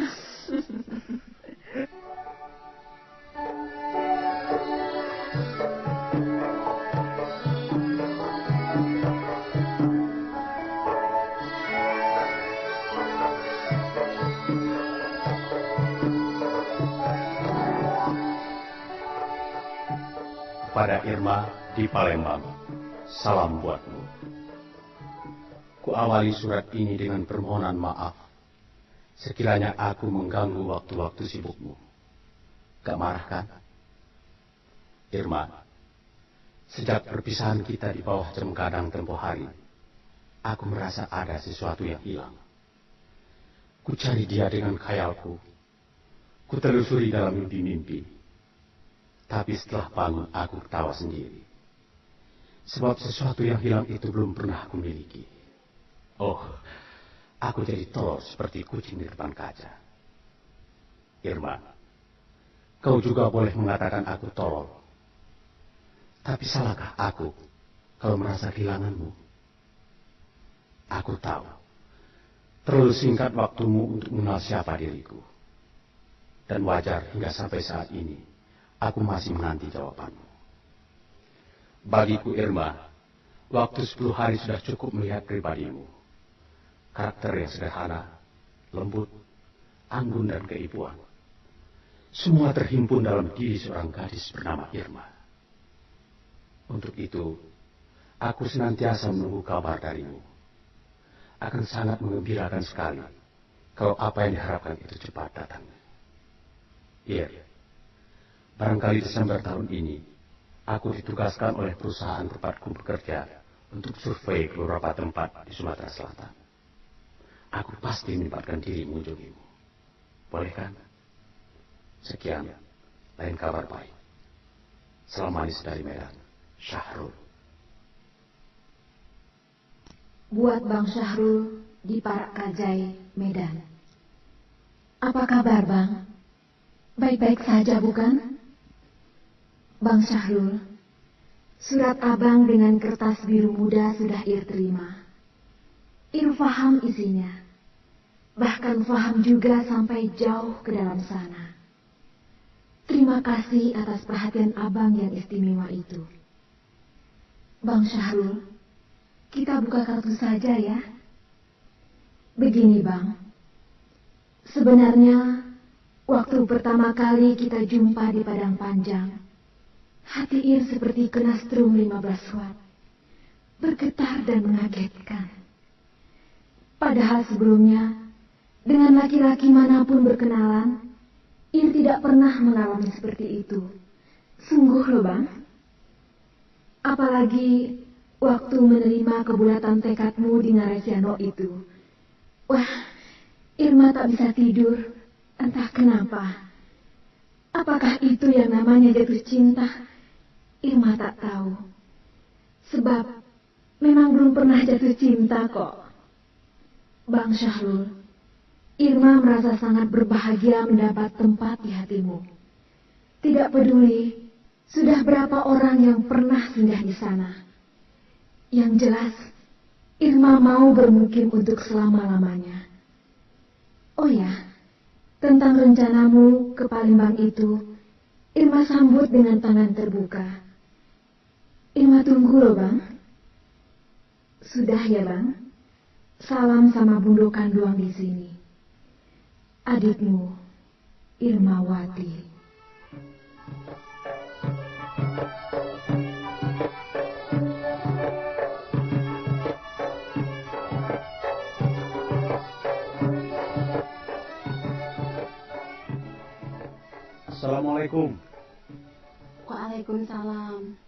Kepada Irma di Palembang, salam buatmu. Kuawali surat ini dengan permohonan maaf, sekiranya aku mengganggu waktu-waktu sibukmu. Gak marah, kan? Irma, sejak perpisahan kita di bawah jam gadang tempo hari, aku merasa ada sesuatu yang hilang. Kucari dia dengan khayalku, kutelusuri dalam mimpi-mimpi. Tapi setelah bangun, aku ketawa sendiri. Sebab sesuatu yang hilang itu belum pernah aku miliki. Oh, aku jadi tolol seperti kucing di depan kaca. Irma, kau juga boleh mengatakan aku tolol. Tapi salahkah aku kalau merasa kehilanganmu? Aku tahu, terlalu singkat waktumu untuk mengenal siapa diriku. Dan wajar hingga sampai saat ini, aku masih menanti jawabanmu. Bagiku, Irma, waktu sepuluh hari sudah cukup melihat pribadimu. Karakter yang sederhana, lembut, anggun, dan keibuan. Semua terhimpun dalam diri seorang gadis bernama Irma. Untuk itu, aku senantiasa menunggu kabar darimu. Akan sangat mengembirakan sekali kalau apa yang diharapkan itu cepat datang. Iya, barangkali Desember tahun ini, aku ditugaskan oleh perusahaan tempatku bekerja untuk survei ke beberapa tempat di Sumatera Selatan. Aku pasti menyempatkan diri mengunjungimu. Boleh, kan? Sekian, lain kabar baik. Salam manis dari Medan, Syahrul. Buat Bang Syahrul di Parak Kajai, Medan. Apa kabar, Bang? Baik-baik saja, bukan? Bang Syahrul, surat Abang dengan kertas biru muda sudah Ir terima. Ir faham isinya. Bahkan faham juga sampai jauh ke dalam sana. Terima kasih atas perhatian Abang yang istimewa itu. Bang Syahrul, kita buka kartu saja ya. Begini, Bang. Sebenarnya, waktu pertama kali kita jumpa di Padang Panjang, hati Ir seperti kena strum lima belas watt. Bergetar dan mengagetkan. Padahal sebelumnya, dengan laki-laki manapun berkenalan, Ir tidak pernah mengalami seperti itu. Sungguh loh, Bang. Apalagi waktu menerima kebulatan tekadmu di Ngarasiano itu. Wah, Irma tak bisa tidur, entah kenapa. Apakah itu yang namanya jatuh cinta? Irma tak tahu. Sebab memang belum pernah jatuh cinta kok. Bang Syahrul, Irma merasa sangat berbahagia mendapat tempat di hatimu. Tidak peduli sudah berapa orang yang pernah singgah di sana. Yang jelas, Irma mau bermukim untuk selama-lamanya. Oh ya, tentang rencanamu ke Palembang itu, Irma sambut dengan tangan terbuka. Irma tunggu loh, Bang. Sudah ya, Bang. Salam sama Bundo Kanduang di sini. Adikmu, Irmawati. Assalamualaikum. Waalaikumsalam.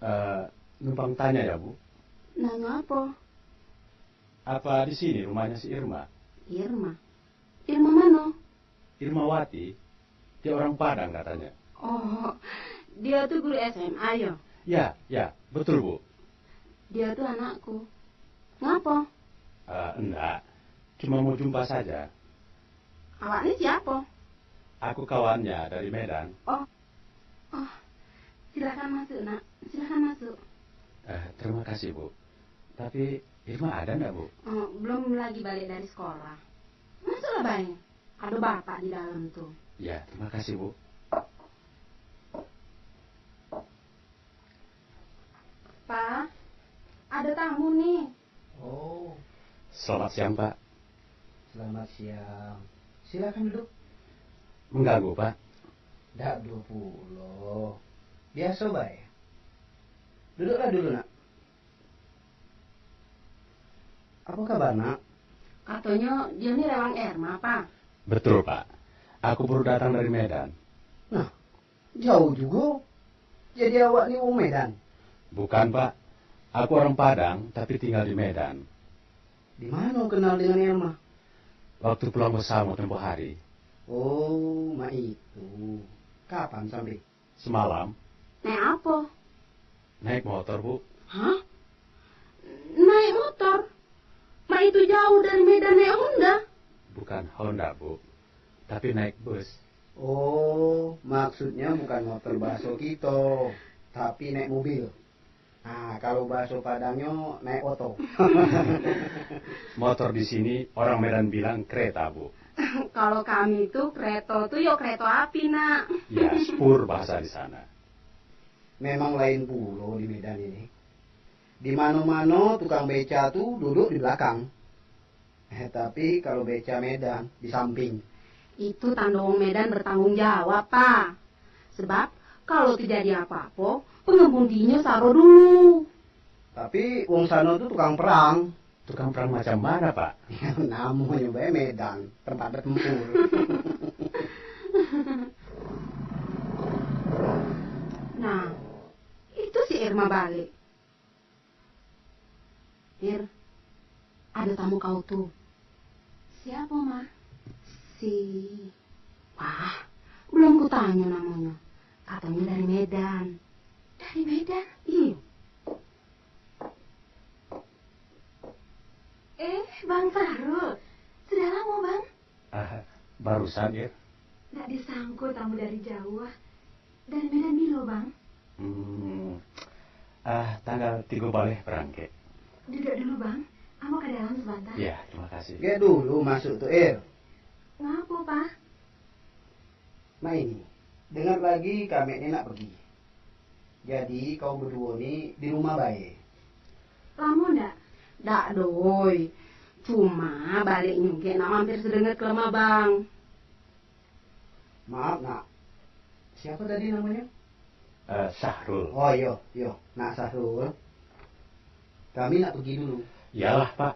Eh, numpang tanya ya, Bu? Nanya apa? Apa di sini rumahnya si Irma? Irma? Irma mano? Irmawati. Dia orang Padang katanya. Oh, dia tu guru S M A yo? Ya, ya, betul, Bu. Dia tu anakku. Ngapo? Eh, enggak. Cuma mau jumpa saja. Awak ni siapo? Aku kawannya dari Medan. Oh. Oh, silakan masuk, Nak. Silakan masuk. Eh, terima kasih, Bu. Tapi Irma ada ndak, Bu? Oh, belum lagi balik dari sekolah. Masuklah, Bay. Ada bapak di dalam tu. Ya, terima kasih, Bu. Pa, ada tamu ni. Oh. Selamat siang, Pak. Selamat siang. Silakan duduk. Mengganggu, Pak? Dak doh pulo. Biaso bae. Duduklah dulu, Nak. Apo kaba, Nak? Katonyo, dio ni rewang Erma, Pak. Betul, Pak. Aku baru datang dari Medan. Nah, jauh jugo. Jadi awak ni wong Medan? Bukan, Pak. Aku orang Padang, tapi tinggal di Medan. Di mano kenal dengan Erma? Waktu pulang basamo tempo hari. Oh, mak itu. Kapan sampai? Semalam. Naik apo? Naik motor, Bu. Hah? Naik motor? Mak itu jauh dari Medan naik Honda? Bukan Honda, Bu. Tapi naik bus. Oh, maksudnya bukan motor baso kito, tapi naik mobil. Nah, kalau baso Padangnyo, naik oto. Motor di sini orang Medan bilang kereta, Bu. Kalau kami tu, kereto tu yo kereto api, Nak. Ya, spur bahasa di sana. Memang lain pulo di Medan ini. Di mano-mano tukang beca tu duduk di belakang. Eh, tapi kalau beca Medan, di samping. Itu tando wong Medan bertanggung jawab, Pak. Sebab, kalau terjadi apo-apo, pengemudinyo saro dulu. Tapi wong sano tu tukang perang. Tukang perang macam mana, Pak? Namonyo bae Medan, tempat bertempur. Nah, itu si Erma balik. Ir, ado tamu kau tu. Siapo, Ma? Si... Wah, belum kutanyo namonyo. Katonyo dari Medan. Dari Medan? Iyo. Eh, Bang Sahrul. Sudah lamo, Bang? Ah, barusan, Ir. Ndak disangko tamu dari jauah. Dari Medan bilo, Bang? Hmm, ah, tanggal tigo baleh barangkek. Duduk dulu, Bang. Ambo ka dalam sabanta. Ya, terima kasih. Gek dulu masuk tu, Ir. Ngapo, Pa? Mak ini, Dengar lagi, kami ni nak pergi. Jadi, kau berdua ni di rumah bae. Lamo ndak? Ndak doh, oi. Cuma baliaknyo gek nak mampir sadangat ka rumah abang. Maaf, Nak. Siapa tadi namanya? Eh, Syahrul. Oh, iyo, iyo. Nak Syahrul. Kami nak pergi dulu. Iyalah, Pak.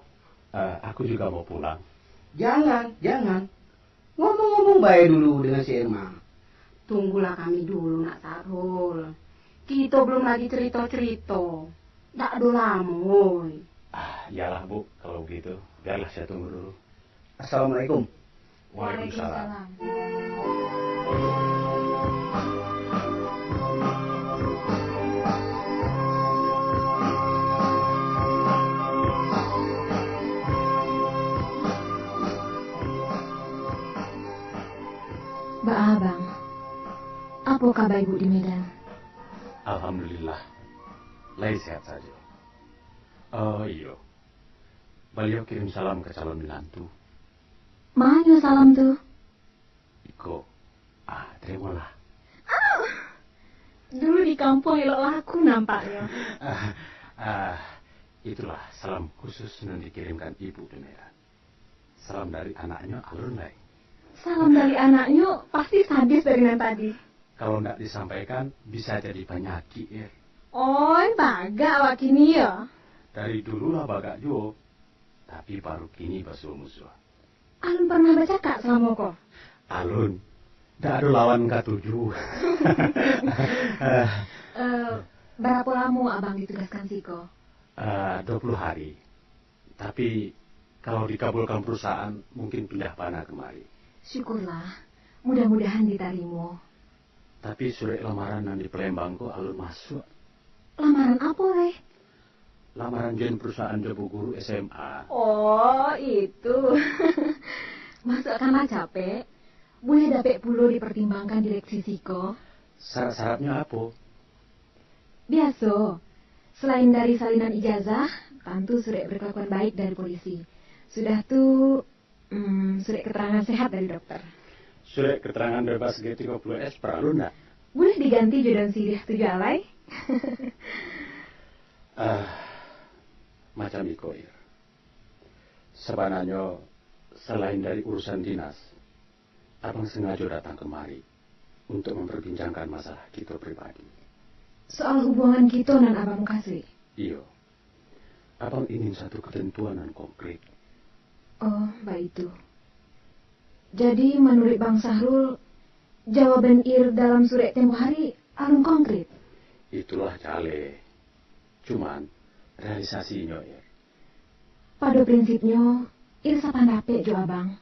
Eh, aku juga mau pulang. Jangan, jangan. Ngomong-ngomong bae dulu dengan si Irma. Tunggulah kami dulu, Nak Syahrul. Kito belum lagi cerito-cerito. Ndak ado lamo, oi. Ah, iyalah, Bu, kalau begitu. Biarlah saya tunggu dulu. Assalamualaikum. Waalaikumsalam. Baa, Bang? Apo kaba Ibu di Medan? Alhamdulillah, lai sehat sajo. Oh iyo, baliau kirim salam ka calon minantu. Ma nyo salam tu? Iko, ah, tarimolah. Dulu di kampuang elok laku nampaknyo. Ah, ah, itulah salam khusus nan dikirimkan ibu di Medan. Salam dari anaknyo alun lai. Salam dari anaknyo pasti sadis dari nan tadi. Kalau ndak disampaikan, bisa jadi panyakik, Ir. Oi, bagak awak kini yo. Dari dulu lah bagak juo, tapi baru kini basuo-musuah. Alun parnah bacakak salamo ko? Alun. Ndak ado lawan katuju. Eh, barapo lamo abang ditugaskan siko? Eh, dua puluh hari. Tapi, kalau dikabulkan perusahaan, mungkin pindah bana kamari. Syukurlah. Mudah-mudahan ditarimo. Tapi surek lamaran nan di Palembang ko alun masuak. Lamaran apo, Reh? Lamaran join perusahaan jo bu guru S M A. Oh, itu. Masuakkanlah capek. Buliah dapek pulo dipertimbangkan direksi siko. Syarat-syaratnyo apo? Biaso. Selain dari salinan ijazah, tantu surek berkelakuan baik dari polisi. Sudah tu, Hmm, surek keterangan sehat dari dokter. Surek keterangan bebas G tiga puluh S paralu ndak? Buliah diganti jo daun siriah tu jo alai. Ah, macam iko, Ir. Sabananyo, salain dari urusan dinas, abang sangajo datang kamari untuk mamparbincangkan masalah kito pribadi. Soal hubungan kito nan abang mukasuik? Iyo. Abang ingin satu katantuan nan konkret. Oh, baitu. Jadi, manuruik Bang Sahrul, jawaban Ir dalam surek tempo hari alun konkret? Itulah jaleh. Cuman, realisasinyo, Ir. Pado prinsipnyo, Ir sapandapek jo Abang.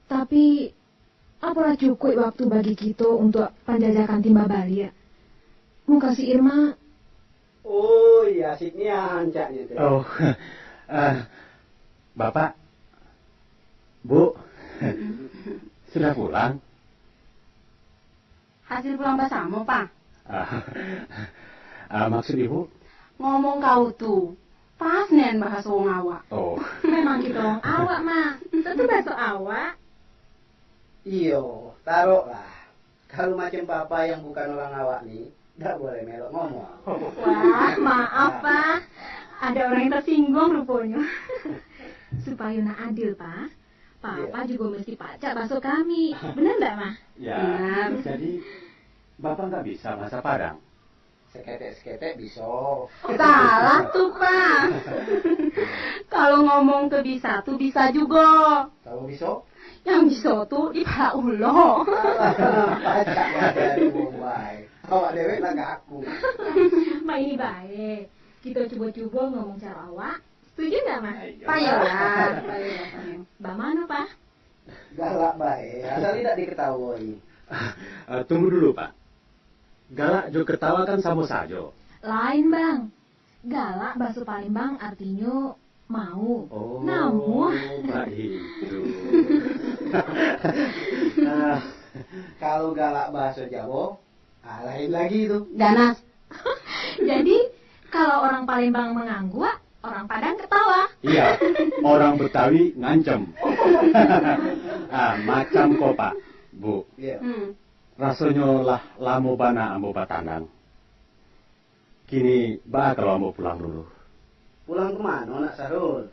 Tapi, apolah cukuik waktu bagi kito untuak panjajakan timba baliak? Mukasuik Ir ma? Oi, asik nian caknyo tu. Oh, eh, Bapak, Bu, sudah pulang? Hasil pulang basamo, Pa. Ah, ah, maksud Ibu? Ngomong kau tu, pas nian bahaso wong awak. Oh. Memang kito wong awak, Ma. Tantu bahaso awak. Iyo, taroklah. Kalau macam Papa yang bukan orang awak ni, ndak boleh melok ngomong. Wah, maaf, Pa. Ada orang yang tersinggung ruponyo. Supayo nak adil, Pa. Papa Iya. juga mesti pacak bahaso kami. Benar ndak, Ma? Ya, Benar. jadi Bapak nggak bisa bahasa Padang? Seketek-seketek bisa. Salah tu, Pa. Kalau ngomong ke bisa tu bisa juga. Kalau bisa? Yang bisa tu di pala ulo. Alah, pacak wajar tu, Bombay. Awak dewek lah ngaku. Mak ini baik. Kita cuba-cuba ngomong cara awak. Setuju nggak, Ma? Ayo. Payolah, payolah, payolah. Bamano, Pa? Galak bae, asal indak diketawoi. Ah, tunggu dulu, Pak. Galak jo ketawa kan samo sajo. Lain, Bang. Galak baso Palembang artinyo mau. Oh, Namuah. Baitu. Ah. Kalau galak baso Jawo, ah, lain lagi tu. Ganas. Jadi, kalau orang Palembang mangangguak, orang Padang ketawa. Iya, orang Betawi ngancam. Ah, macam ko, Pak, Bu. Iya. Hmm. Rasonyo lah lamo bana ambo batandang. Kini, baa kalau ambo pulang dulu? Pulang ka mano, Nak Sahrul?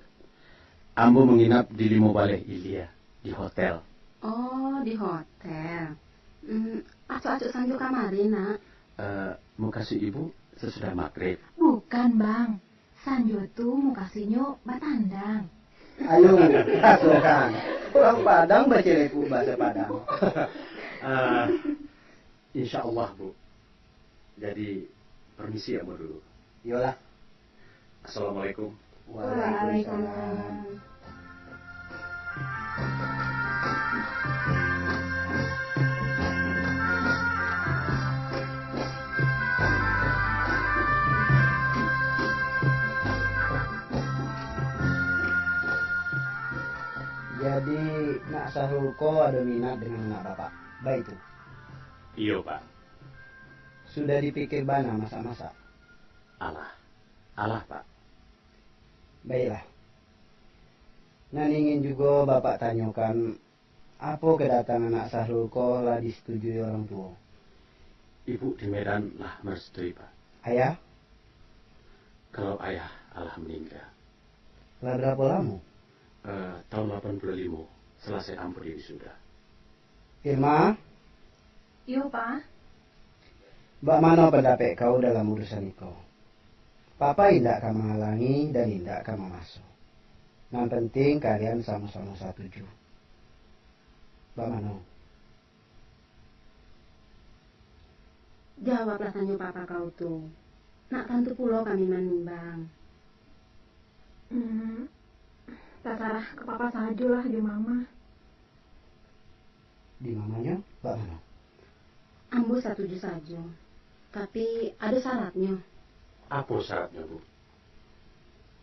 Ambo manginap di Limo Baleh Ilia, di hotel. Oh, di hotel. Hmm, acok-acok sanjo kamari, Nak. Eh, mukasuik ibu sasudah magrib? Bukan, Bang. Sanjo tu mukasuiknyo batandang. Ayo, rasokan. Urang Padang bacilepuk bahaso Padang. Ah, insya Allah, Bu. Jadi, permisi ambo dulu. Iyolah. Assalamualaikum. Waalaikumsalam. Jadi, Nak Sahrul ko ado minat dengan anak Bapak? Baitu? Iyo, Pak. Sudah dipikir bana masak-masak? Alah, alah, Pak. Baiklah. Nan ingin jugo Bapak tanyokan, apo kadatangan Nak Sahrul ko lah disetujui orang tuo? Ibu di Medan lah marestui, Pak. Ayah? Kalau ayah alah maningga. Lah barapo lamo? Eh, tahun lapan puluh limo, salasai ambo di wisuda. Irma? Iyo, Pa. Bak mano pandapek kau dalam urusan iko? Papa indak ka manghalangi dan indak ka mamaso. Nan penting kalian samo-samo satuju. Bak mano? Jawablah tanyo papa kau tu. Nak tantu pulo kami manimbang. Hmm, tasarah ka papa sajolah jo mama. Di mamanyo, bak mano? Ambo satuju sajo, tapi ado saratnyo. Apo saratnyo, Bu?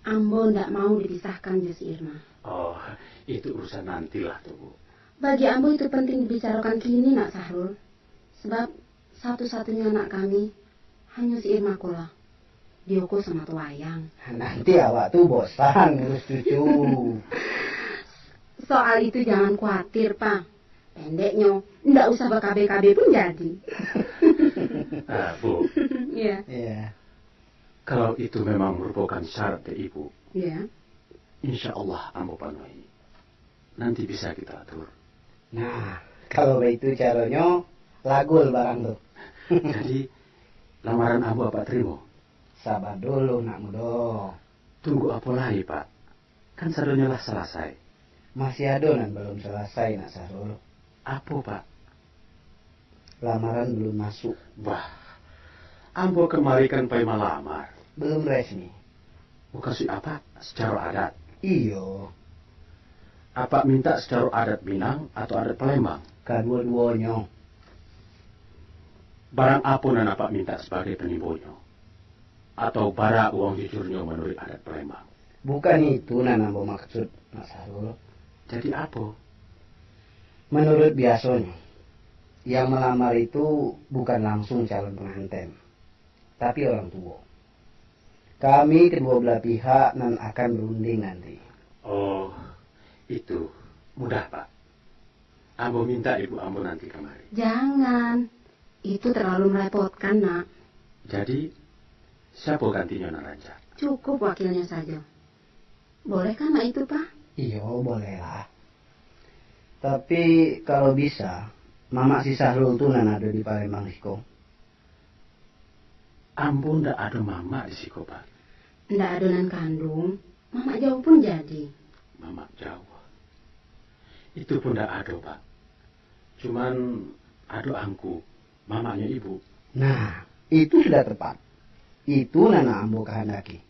Ambo ndak mau dipisahkan jo si Irma. Oh, itu urusan nantilah tu, Bu. Bagi ambo itu penting dibicarokan kini, Nak Sahrul. Sebab satu-satunya anak kami hanyo si Irma ko lah. Dio ko samato wayang. Nanti awak tu bosan ngurus cucu. Soal itu jangan kuatir, Pa. Pendeknyo, ndak usah bakabe-kabe pun jadi. Ah, Bu. Iya. Iya. Kalau itu memang merupakan syarat dari Ibu, iya, insya Allah ambo panuhi. Nanti bisa kita atur. Nah, kalau baitu caronyo, lagul barang tu. Jadi, lamaran ambo Apak tarimo? Saba dulu, nak mudo. Tunggu apo lai, Pak? Kan sadonyo lah salasai. Masih ado nan balum salasai, Nak Sahrul. Apo, Pak? Lamaran balum masuak. Bah, ambo kamari kan pai malamar. Balum resmi. Mukasuik Apak, sacaro adat? Iyo. Apak mintak sacaro adat Minang atau adat Palembang? Kaduo-duonyo. Barang apo nan Apak mintak sabagai panimbonyo? Atau bara uang jujurnyo manuruik adat Palembang? Bukan itu nan ambo maksud, Nak Sahrul. Jadi apo? Manuruik biasonyo, yang malamar itu bukan langsung calon panganten, tapi orang tuo. Kami kaduo belah pihak nan akan barunding nanti. Oh, itu mudah, Pak. Ambo mintak ibu ambo nanti kamari. Jangan. Itu terlalu merepotkan, Nak. Jadi, siapo gantinyo nan rancak? Cukup wakilnyo sajo. Boleh kan, Nak, itu, Pa? Iyo, bolehlah. Tapi, kalau bisa, mamak si Sahrul tu nan ado di Palembang siko. Ambo ndak ado mamak di siko, Pak. Ndak ado nan kanduang, mamak jauah pun jadi. Mamak jauah? Itu pun ndak ado, Pak. Cuman ado angku, mamaknyo ibu. Nah, itu sudah tepat. Itu nan ambo kahandaki.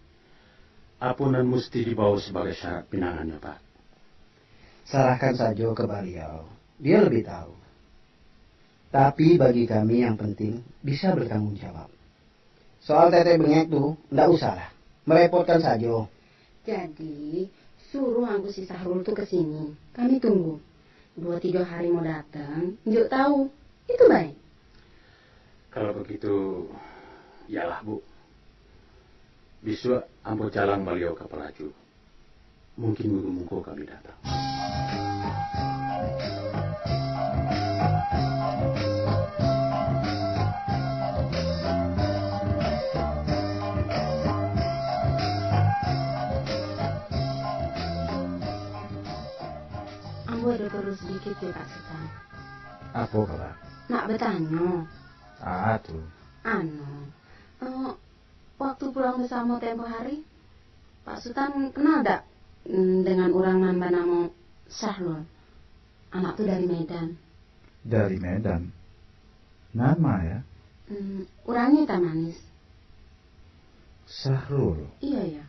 Apo nan musti dibawa sabagai syarat pinangannyo, Pak? Sarahkan sajo ka baliau. Dia lebih tahu. Tapi bagi kami yang penting, bisa bertanggung jawab. Soal tetek bengek tu, ndak usahlah. Merepotkan sajo. Jadi, suruh angku si Sahrul tu ka sini. Kami tunggu. Duo tigo hari mau datang, njuk tahu. Itu baik. Kalau begitu, iyalah, Bu. Bisuak ambo jalang baliau ka Palaju. Mungkin minggu muko kami datang. Gitu, Pak Sutan. Apo kaba? Nak batanyo. Ah, tu. Anu, eh, waktu pulang basamo tempo hari, Pak Sutan kenal dak, mm, dengan urang nan banamo Syahrul? Anak tu dari Medan. Dari Medan? Nan ma, yo? Mm, urangnyo itam manis. Syahrul? Iyo, iyo.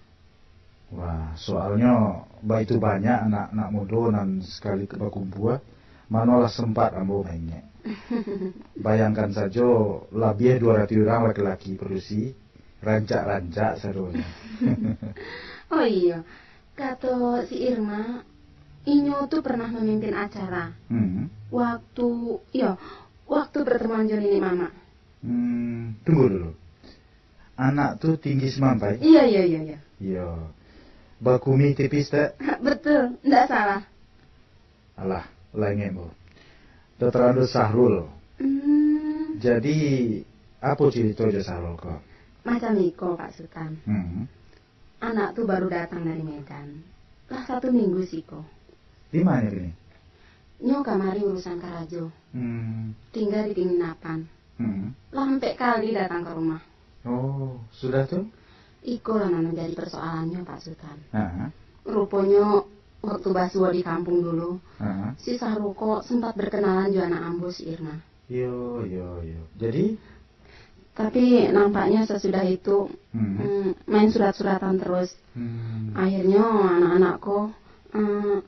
Wah, soalnyo baitu banyak anak-anak mudo nan sakali ka bakumpua, manolah sempat ambo maingek. Bayangkan sajo, labiah duo ratuih urang laki-laki padusi, rancak-rancak sadonyo. Oh iyo, kato si Irma, inyo tu pernah mamimpin acara. Hmm. Waktu, iyo, waktu pertemuan jo niniak mamak. Hmm, tunggu dulu. Anak tu tinggi samampai? Iyo, iyo, iyo, iyo. Iyo. Bakumi tipis, tak? Betul, ndak salah. Alah, lah ingek, Bu. Dokter Andus Sahrul. Hmm. Jadi, apo cirito jo Sahrul ko? Macam iko, Pak Sutan. Hmm. Anak tu baru datang dari Medan. Lah satu minggu siko. Di ma nyo kini? Nyo kamari urusan karajo. Hmm. Tingga di panginapan. Hmm. Lah ampek kali datang ka rumah. Oh, sudah tu? Iko lah nan manjadi parsoalannyo, Pak Sutan. Ha. Ruponyo, waktu basuo di kampuang dulu, ha, si Sahrul ko sempat berkenalan jo anak ambo, si Irma. Yo, yo, yo. Jadi? Tapi nampaknyo sasudah itu, hmm, mm, main surat-suratan terus. Hmm. Akhirnyo anak-anak ko, eh,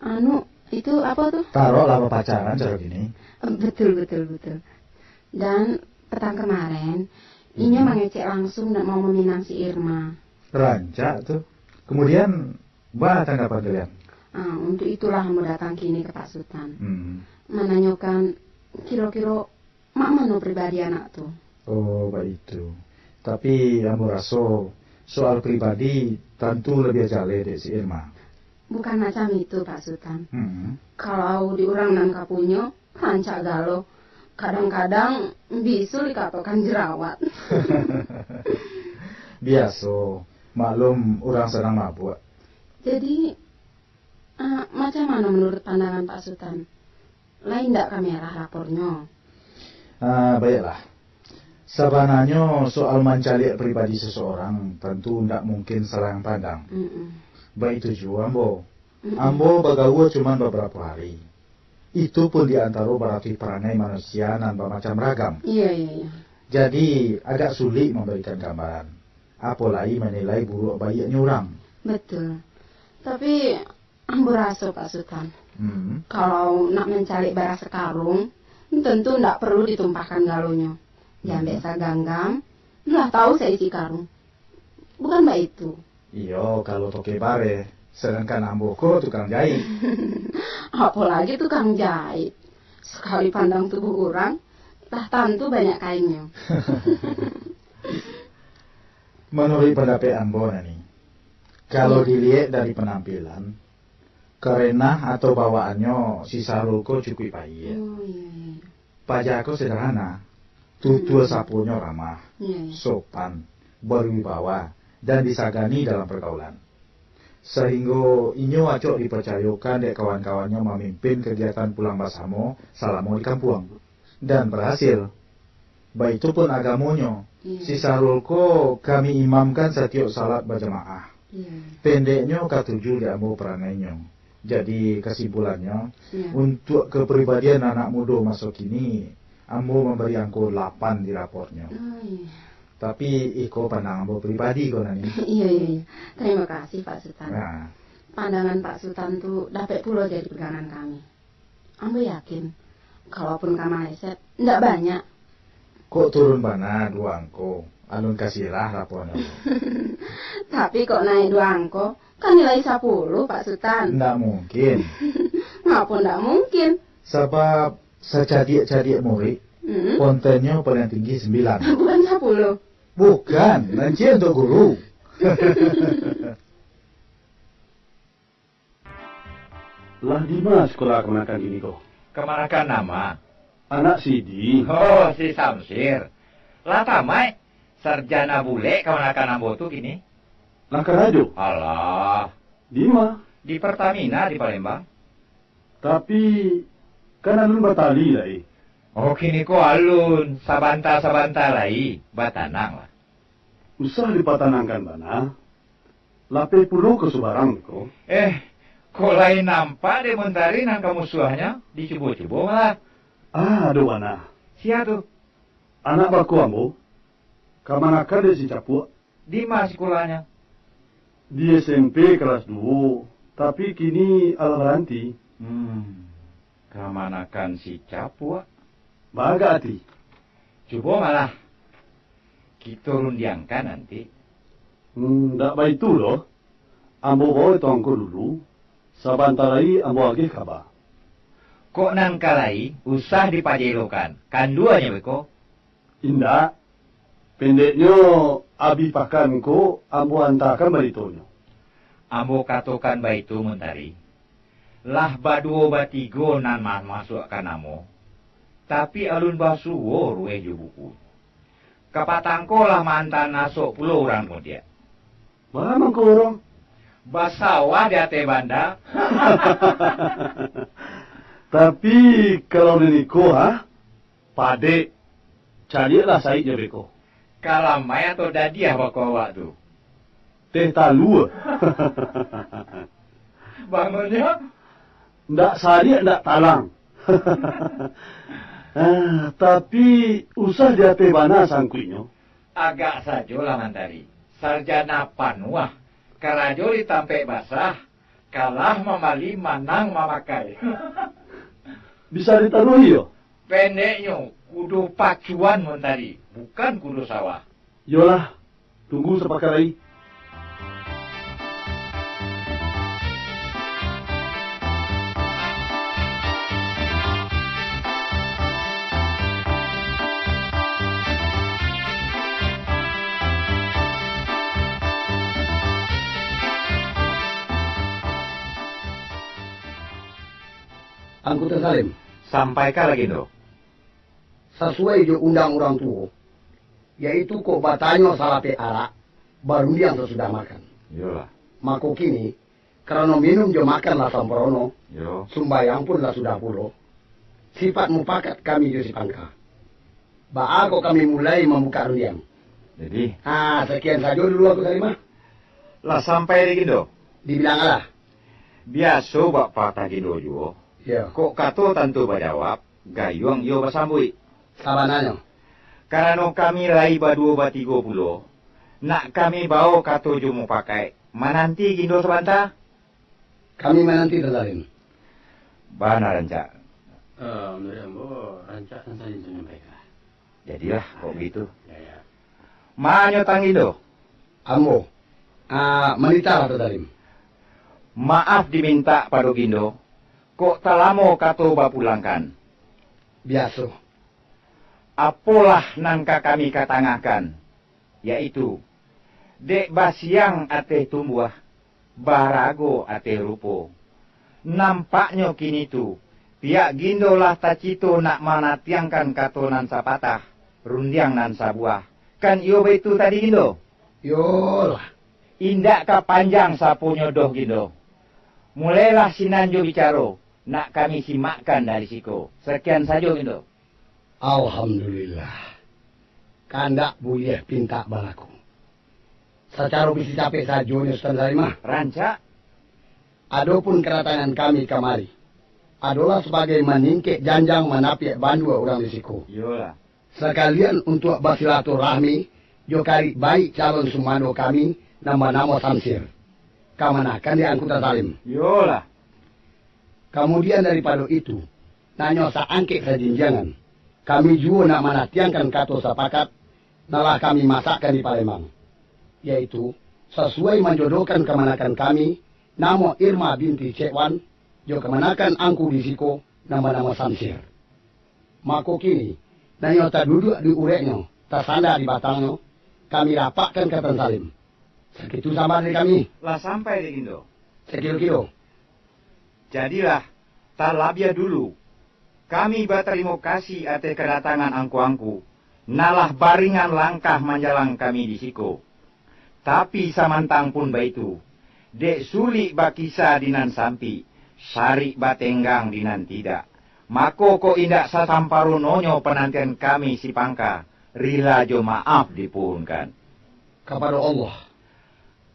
anu, itu apo tu? Taruahlah bapacaran caro gini. Eh, betul, betul, betul. Dan patang kamaren, inyo, hmm, mangecek langsung nak mau maminang si Irma. Rancak tu. Kemudian, baa tanggapan kalian? Ah, untuk itulah ambo datang kini ka Pak Sutan. Hmm. Mananyokan, kiro-kiro mak mano pribadi anak tu? Oh, baitu. Tapi, ambo raso, soal pribadi tantu labiah jaleh dek si Irma. Bukan macam itu, Pak Sutan. Hmm. Kalau di urang nan ka punyo, rancak galo. Kadang-kadang bisul dikatokan jerawat. Biaso, maklum urang sadang mabuak. Jadi, ah, macam mano menurut pandangan Pak Sutan? Lai ndak ka merah rapornyo? Ah, baiaklah. Sabananyo, soal mancaliak pribadi seseorang, tantu ndak mungkin salah pandang. Mm-mm. Baitu juo ambo. Mm-mm. Ambo bagaua cuman babarapo hari. Itu pun di antaro baratuih parangai manusia nan bamacam ragam. Iyo, iyo, iyo. Jadi, agak sulik mambarikan gambaran. Apo lai manilai buruak baiaknyo urang. Betul. Tapi, ambo raso, Pak Sutan. Hmm. Kalau nak mancaliak bareh sakarung, tantu ndak paralu ditumpahkan galonyo. Diambiak, hmm, saganggam, lah tahu saisi karung. Bukan baitu? Iyo, kalau toke bareh, sadangkan ambo ko tukang jahit. Apolagi tukang jahit. Sakali pandang tubuah urang, lah tantu banyak kainnyo. Manuruik pandapek ambo, Nani, kalau, iyo, diliek dari panampilan, karenah atau bawaannyo si Sahrul ko cukuik paiak. Oh, iyo, iyo. Paja ko sederhana, tutur, hmm, saponyo ramah, iyo, iyo, sopan, berwibawa, dan disagani dalam pergaulan. Sahinggo inyo acok dipacayokan dek kawan-kawannyo mamimpin kagiatan pulang basamo salamo di kampuang. Dan barasil. Baitu pun agamonyo. Iya. Si Sahrul ko kami imamkan satiok salat bajamaah. Iya. Pendeknyo katuju dek ambo parangainyo. Jadi, kasimpulannyo, iya, untuak kapribadian anak mudo maso kini, ambo mambari angko lapan di raportnyo. Oh, iya. Tapi, iko pandang ambo pribadi ko, Nani. Iya, iya, iya. Tarimo kasih, Pak Sutan. Nah. Pandangan Pak Sutan tu dapek pulo jadi pegangan kami. Ambo yakin, kalaupun ka maleset, ndak banyak. Kok turun bana duo angko, alun ka sirah rapornyo. Tapi kok naik duo angko, kan nilai sapuluh, Pak Sutan. Ndak mungkin. Ngapo ndak mungkin? Sabab sacadiak-cadiak murik, hmm, pontennyo paling tinggi sambilan. Bukan sapuluh. Bukan, nan ciek untuak guru. Lah dima sikolah kamanakan kini ko? Kamanakan nan ma? Anak sidi. Oh, si Samsir. Lah tamaik, sarjana bulek kamanakan ambo tu kini. Lah karajo? Alah. Dima? Di Pertamina di Palembang. Tapi, kan alun batali lai. Oh, kini ko alun, sabanta-sabanta lai, batananglah. Usah dipatanangkan bana. Lapeh pulo ka subarang ko. Eh, kok lai nampak dek Muntari nan ka musuahnyo, dicubo-cubo malah. Ah, ado bana. Sia tu? Anak bako ambo, kamanakan dek si Capuak. Di ma sikolahnyo? Di S M P kalas duo, tapi kini alah baranti. Hmm, kamanakan si Capuak? Bagak ati. Cubo malah kito rundiangkan nanti. Hmm, ndak baitu doh. Ambo bawa itu angko dulu, sabanta lai ambo agih kaba. Kok nan ka lai, usah dipajelokan, kanduanyo beko? Indak. Pendeknyo, abih pakan ko ambo antakan baritonyo. Ambo katokan baitu, Muntari. Lah baduo batigo nan mamasuakkan namo, tapi alun basuo ruweh jo buku. Kapatang ko lah maanta nasok pulo urang mudiak. Baa mangko urang? Basawah di ateh banda. Tapi, kalau nan iko, ha? Padek, caliaklah saiknyo beko. Kalamai atau dadiah bako awak tu? Teh talua. Bangonnyo? Ndak sariak, ndak talang. Ah, tapi, usah di ateh bana sangkuiknyo. Agak sajolah, Mantari. Sarjana panuah, karajo di tampek basah, kalah mambali, manang mamakai. Bisa ditaruhi yo? Pendeknyo, kudo pacuan Mantari, bukan kudo sawah. Yolah, tunggu sapakali. Angku Tan Salim. Sampaikan lai, Gindo. Sasuai jo undang urang tuo, yaitu kok batanyo salapeh arak, barundiang sasudah makan. Iyolah. Mako kini, karano minum jo makan lah samparono, Yo. sumbayang pun lah sudah pulo, sipaik mupakat kami jo si Pangka. Baa kok kami mulai mambukak rundiang? Jadi? Ah, sakian sajo dulu Angku Salim ah. Lah sampai di Gindo? Dibilang alah. Biaso bak patah Gindo juo. Yo. Kok kato tantu bajawab, gayuang iyo basambuik. Sabananyo. Karano kami lai baduo batigo pulo, nak kami bawo kato jo mupakaik, mananti Gindo sabanta. Kami mananti, Tan Salim. Bana rancak. Eh, manuruik ambo, rancak Tan Salim tu nyampaikan. Jadilah, kok begitu. Ya, ya. Ma nyo tang Gindo? Ambo. Ah, manitahlah, Tan Salim. Maaf dimintak pado Gindo, kok talamo kato bapulangkan. Biaso. Apolah nan ka kami katangahkan, yaitu, dek basiang ateh tumbuah, barago ateh rupo. Nampaknyo kini tu, pihak Gindo lah tacito nak manatiangkan kato nan sapatah, rundiang nan sabuah. Kan iyo baitu tadi, Gindo? Iyolah. Indak ka panjang saponyo doh, Gindo. Mulailah sinan jo bicaro, nak kami simakkan dari siko. Sakian sajo, Gindo. Alhamdulillah. Kandak buliah pintak balaku. Sacaro bisi capek sajo nyo, Sutan Salimah. Rancak. Adopun kadatangan kami kamari, adolah sabagai maningkek janjang manapiak bandua urang di siko. Iyolah. Sakalian untuak basilaturahmi jo karib baik calon sumando kami nan banamo Samsir. Kamanakan di Angku Tan Salim. Iyolah. Kamudian daripado itu, nan nyo saangkek sajinjiangan, kami juo nak manatiangkan kato sapakat, nan lah kami masakkan di Palembang, yaitu, sasuai manjodohkan kamanakan kami, namo Irma binti Cekwan, jo kamanakan angku di siko, nan banamo Samsir. Mako kini, nan nyo taduduak di ureknyo, tasanda di batangnyo, kami rapakkan ka Tan Salim. Sakitu sambah dari kami. Lah sampai di Gindo? Sakilo-kilo. Jadilah, talabiah dulu, kami batarimo kasih ateh kadatangan angku-angku, nan lah baringan langkah manjalang kami di siko. Tapi samantang pun baitu, dek sulik bakisa di nan sampik, Sarik batenggang di nan tidak, mako kok indak sasamparononyo panantian kami si Pangka, rila jo maaf dipuhunkan. Kapado Allah.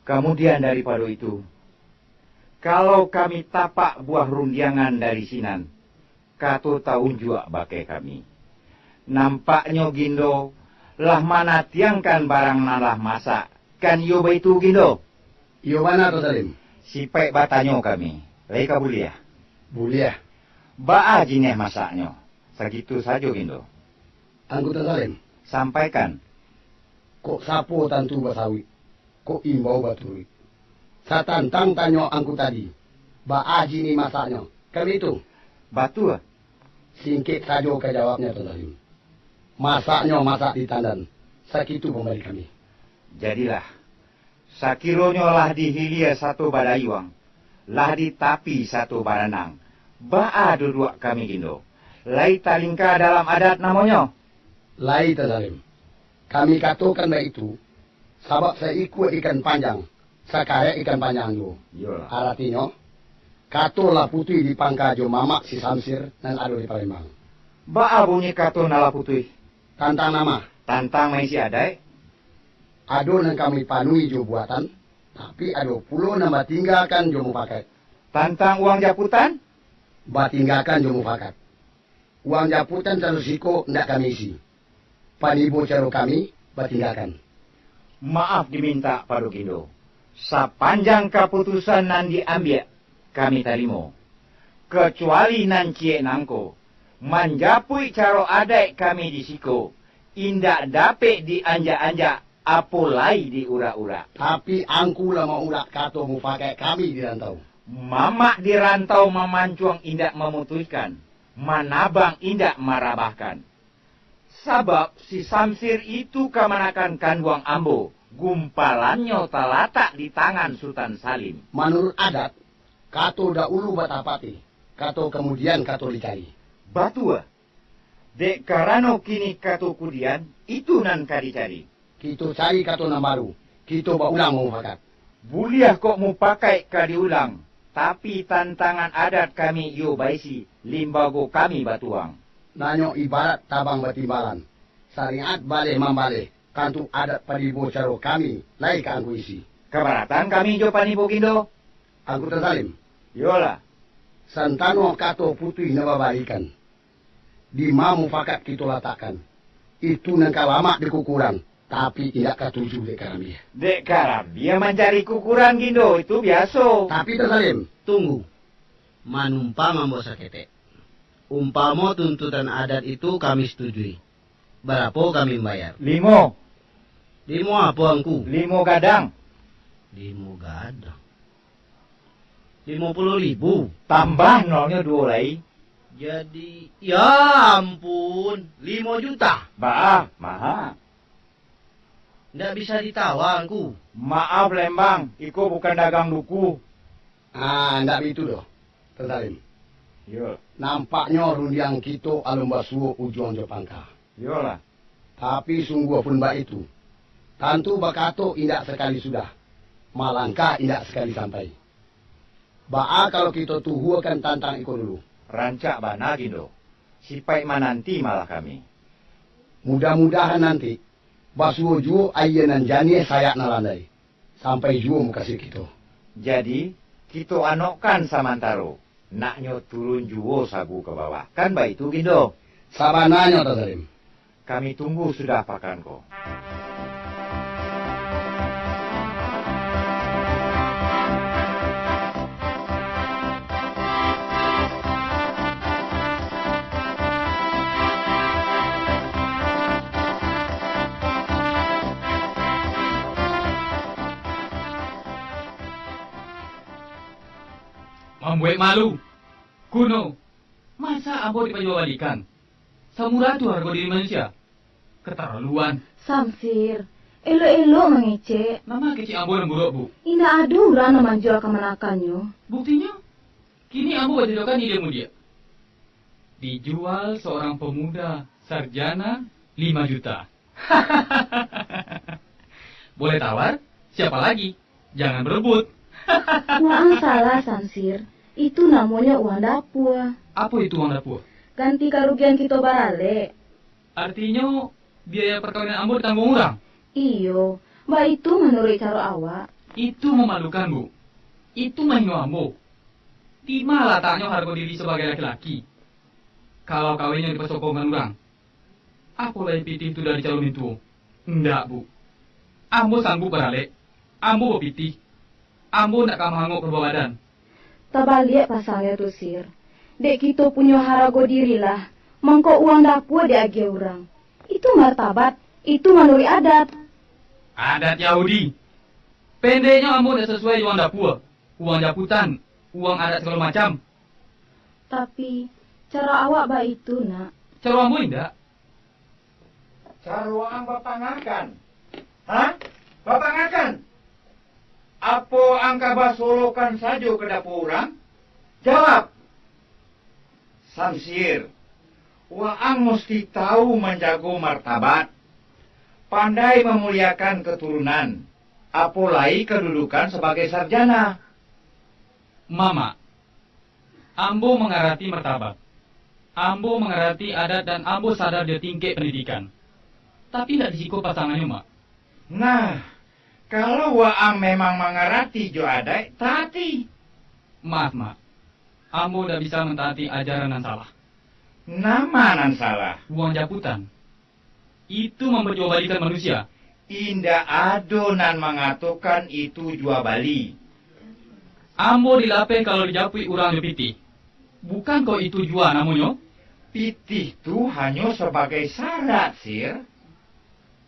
Kamudian daripado itu, kalau kami tapak buah rundiangan dari sinan, kato taunjuak bakeh kami. Nampaknyo Gindo lah manatiangkan barang nan lah masak, kan iyo baitu, Gindo? Iyo bana, Tuan Salim. Sipaik batanyo kami, lai ka buliah? Buliah. Baa jiniah masaknyo? Sagitu sajo, Gindo. Angku Tuan Salim. Sampaikan. Kok sapo tantu basawik, kok imbau baturuik. Satantang tanyo angku tadi, baa jiniah masaknyo, kan baitu? Batua. Singkek sajo ka jawabnyo, Tuan Salim. Masaknyo masak di tandan, sakitu pambari kami. Jadilah, sakironyo lah dihilia sato badayuang, lah ditapi sato baranang, baa duduak kami, Gindo? Lai talingka dalam adat namonyo? Lai, Tuan Salim. Kami katokan baitu, sabab saikua ikan panjang, sakarek ikan panjang juo. Iyolah. Aratinyo, kato lah putuih di Pangka jo mamak si Samsir nan ado di Palembang. Baa bunyi kato nan lah putuih? Tantang nama? Tantang maisi adaik? Ado nan kami panuhi jo buatan, tapi ado pulo nan batinggakan jo mufakaik. Tantang uang japutan? Batinggakan jo mufakaik. Uang japutan caro siko indak kami isi. Panibo caro kami batinggakan. Maaf dimintak pado Gindo, sapanjang kaputusan nan diambiak, kami tarimo. Kacuali nan ciek nangko, manjapuik caro adaik kami di siko, indak dapek dianjak-anjak, apo lai diurak-urak. Tapi angku lah maurak kato mufakaik kami di rantau. Mamak di rantau mamancuang indak mamutuihkan, manabang indak marabahkan. Sabab si Samsir itu kamanakan kanduang ambo, gumpalannyo talatak di tangan Sutan Salim. Manuruik adat, kato daulu batapati, kato kamudian kato dicari. Batua. Dek karano kini kato kudian, itu nan ka dicari. Kito cari kato nan baru, kito baulang mamufakat. Buliah kok mupakaik ka diulang, tapi tantangan adat kami iyo baisi, limbago kami batuang. Nanyo ibarat tabang batimbalan, sariat baleh mambaleh, kantu adat padibo caro kami, lai ka angku isi. Kabaratan kami jo panibo Gindo? Angku Tuan Salim. Iyolah. Santano kato putuih nan babarikan. Dima mufakat kito latakkan. Itu nan ka lamak di kukuran, tapi indak katuju dek karambia. Dek karambia mancari kukuran Gindo, itu biaso. Tapi Tuan Salim. Tunggu. Manumpang ambo saketek. Umpamo tuntutan adat itu kami setujui, barapo kami mambayar? Limo. Limo apo, Angku? Limo gadang. Limo gadang. Limo puluah ribu. Tambah nolnyo duo lai. Jadi, ya ampun, limo juta. Baa, maha. Ndak bisa ditawar, Angku. Maaf, Lembang, iko bukan dagang duku. Ah, ndak baitu doh, Tuan Salim. Iyo. Nampaknyo rundiang kito alun basuo ujuang jo pangka. Iyolah. Tapi sungguah pun baitu. Tantu bakato indak sakali sudah, malangkah indak sakali sampai. Baa kalau kito tuhuakan tantang iko dulu? Rancak bana, Gindo. Sipaik mananti malah kami. Mudah-mudahan nanti, basuo juo aia nan janiah sayak nan landai, sampai juo mukasuik kito. Jadi, kito anokkan samantaro, naknyo turun juo sagu ka bawah. Kan baitu, Gindo? Sabananyo, Tuan Salim. Kami tunggu sudah pakan ko. Mambuek malu. Kuno, masa ambo dipajuabalikan? Samurah tu hargo diri manusia? Keterlaluan. Samsir, elok-elok mangecek. Nama kecek ambo nan buruak, Bu? Indak ado urang nan manjua kamanakannyo. Buktinyo, kini ambo bacocokan ide mudiak. Dijual seorang pemuda sarjana lima juta. Boleh tawar, siapa lagi? Jangan berebut. Waang salah, Samsir. Itu namonyo uang dapua. Apo itu uang dapua? Ganti karugian kito baralek. Artinyo, biaya parkawinan ambo ditangguang urang? Iyo, baitu manuruik caro awak. Itu mamalukan, Bu. Itu mahino ambo. Di ma lataknyo hargo diri sabagai laki-laki? Kalau kawinnyo dipasokongkan urang, apo lai pitih tu dari calon mintuo? Indak, Bu. Ambo sanggup baralek. Ambo bapitih. Ambo indak ka maangok kaduo badan. Tabaliak pasangnyo tu, Sir. Dek kito punyo harago diri lah, mangko uang dapua diagiah urang. Itu martabat, itu manuruik adat. Adat Yahudi. Pendeknyo, ambo indak sasuai jo uang dapua, uang japutan, uang adat sagalo macam. Tapi, caro awak baitu, nak. Caro ambo indak. Caro ang bapangakan. Ha? Bapangakan? Apo ang ka basolokan sajo ka dapua urang? Jawab! Samsir, waang musti tahu manjago martabat, pandai mamuliakan katurunan, apo lai kadudukan sabagai sarjana. Mamak, ambo mangarati martabat. Ambo mangarati adat dan ambo sadar jo tingkek pandidikan. Tapi indak di siko pasangannyo, Mak. Nah, kalau waang memang mangarati jo adaik, taati. Maaf, Mak. Ambo indak bisa mantaati ajaran nan salah. Nama nan salah? Uang japutan. Itu mambajuabalikan manusia. Indak ado nan mangatokan itu jua bali. Ambo dilapeh kalau dijapuik urang jo pitih. Bukan kok itu jua namonyo? Pitih tu hanyo sabagai syarat, Sir.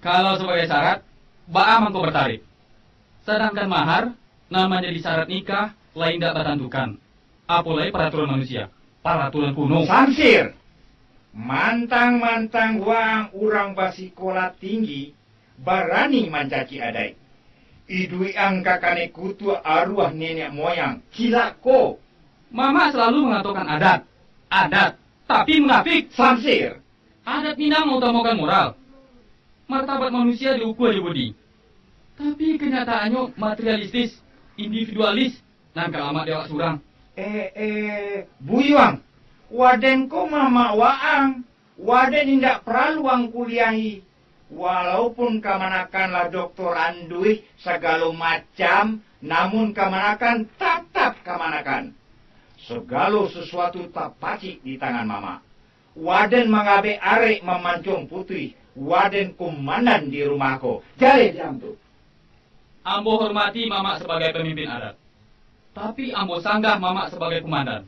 Kalau sabagai syarat, baa mangko batarif? Sadangkan mahar, nan manjadi syarat nikah, lai indak batantukan. Apo lai paraturan manusia, paraturan kuno. Samsir! Mantang-mantang waang urang basikolah tinggi, barani mancaci adaik. Iduik ang ka kanai kutuak aruah niniak moyang, cilako! Mamak salalu mangatokan adat, adat, tapi munafik. Samsir! Adat Minang mautamokan moral. Martabat manusia diukua jo budi. Tapi kanyataannyo materialistis, individualis, nan ka lamak di awak surang. Eh, eh, Buyuang, waden ko mamak waang, waden indak paralu ang kuliahi. Walaupun kamanakan lah doktor anduih sagalo macam, namun kamanakan tatap kamanakan. Sagalo sasuatu tapacik di tangan mamak. Waden mangabek arek mamancuang putuih, waden kumandan di rumah ko. Jaleh diam tu. Ambo hormati mamak sabagai pamimpin adat. Tapi ambo sanggah mamak sabagai kumandan.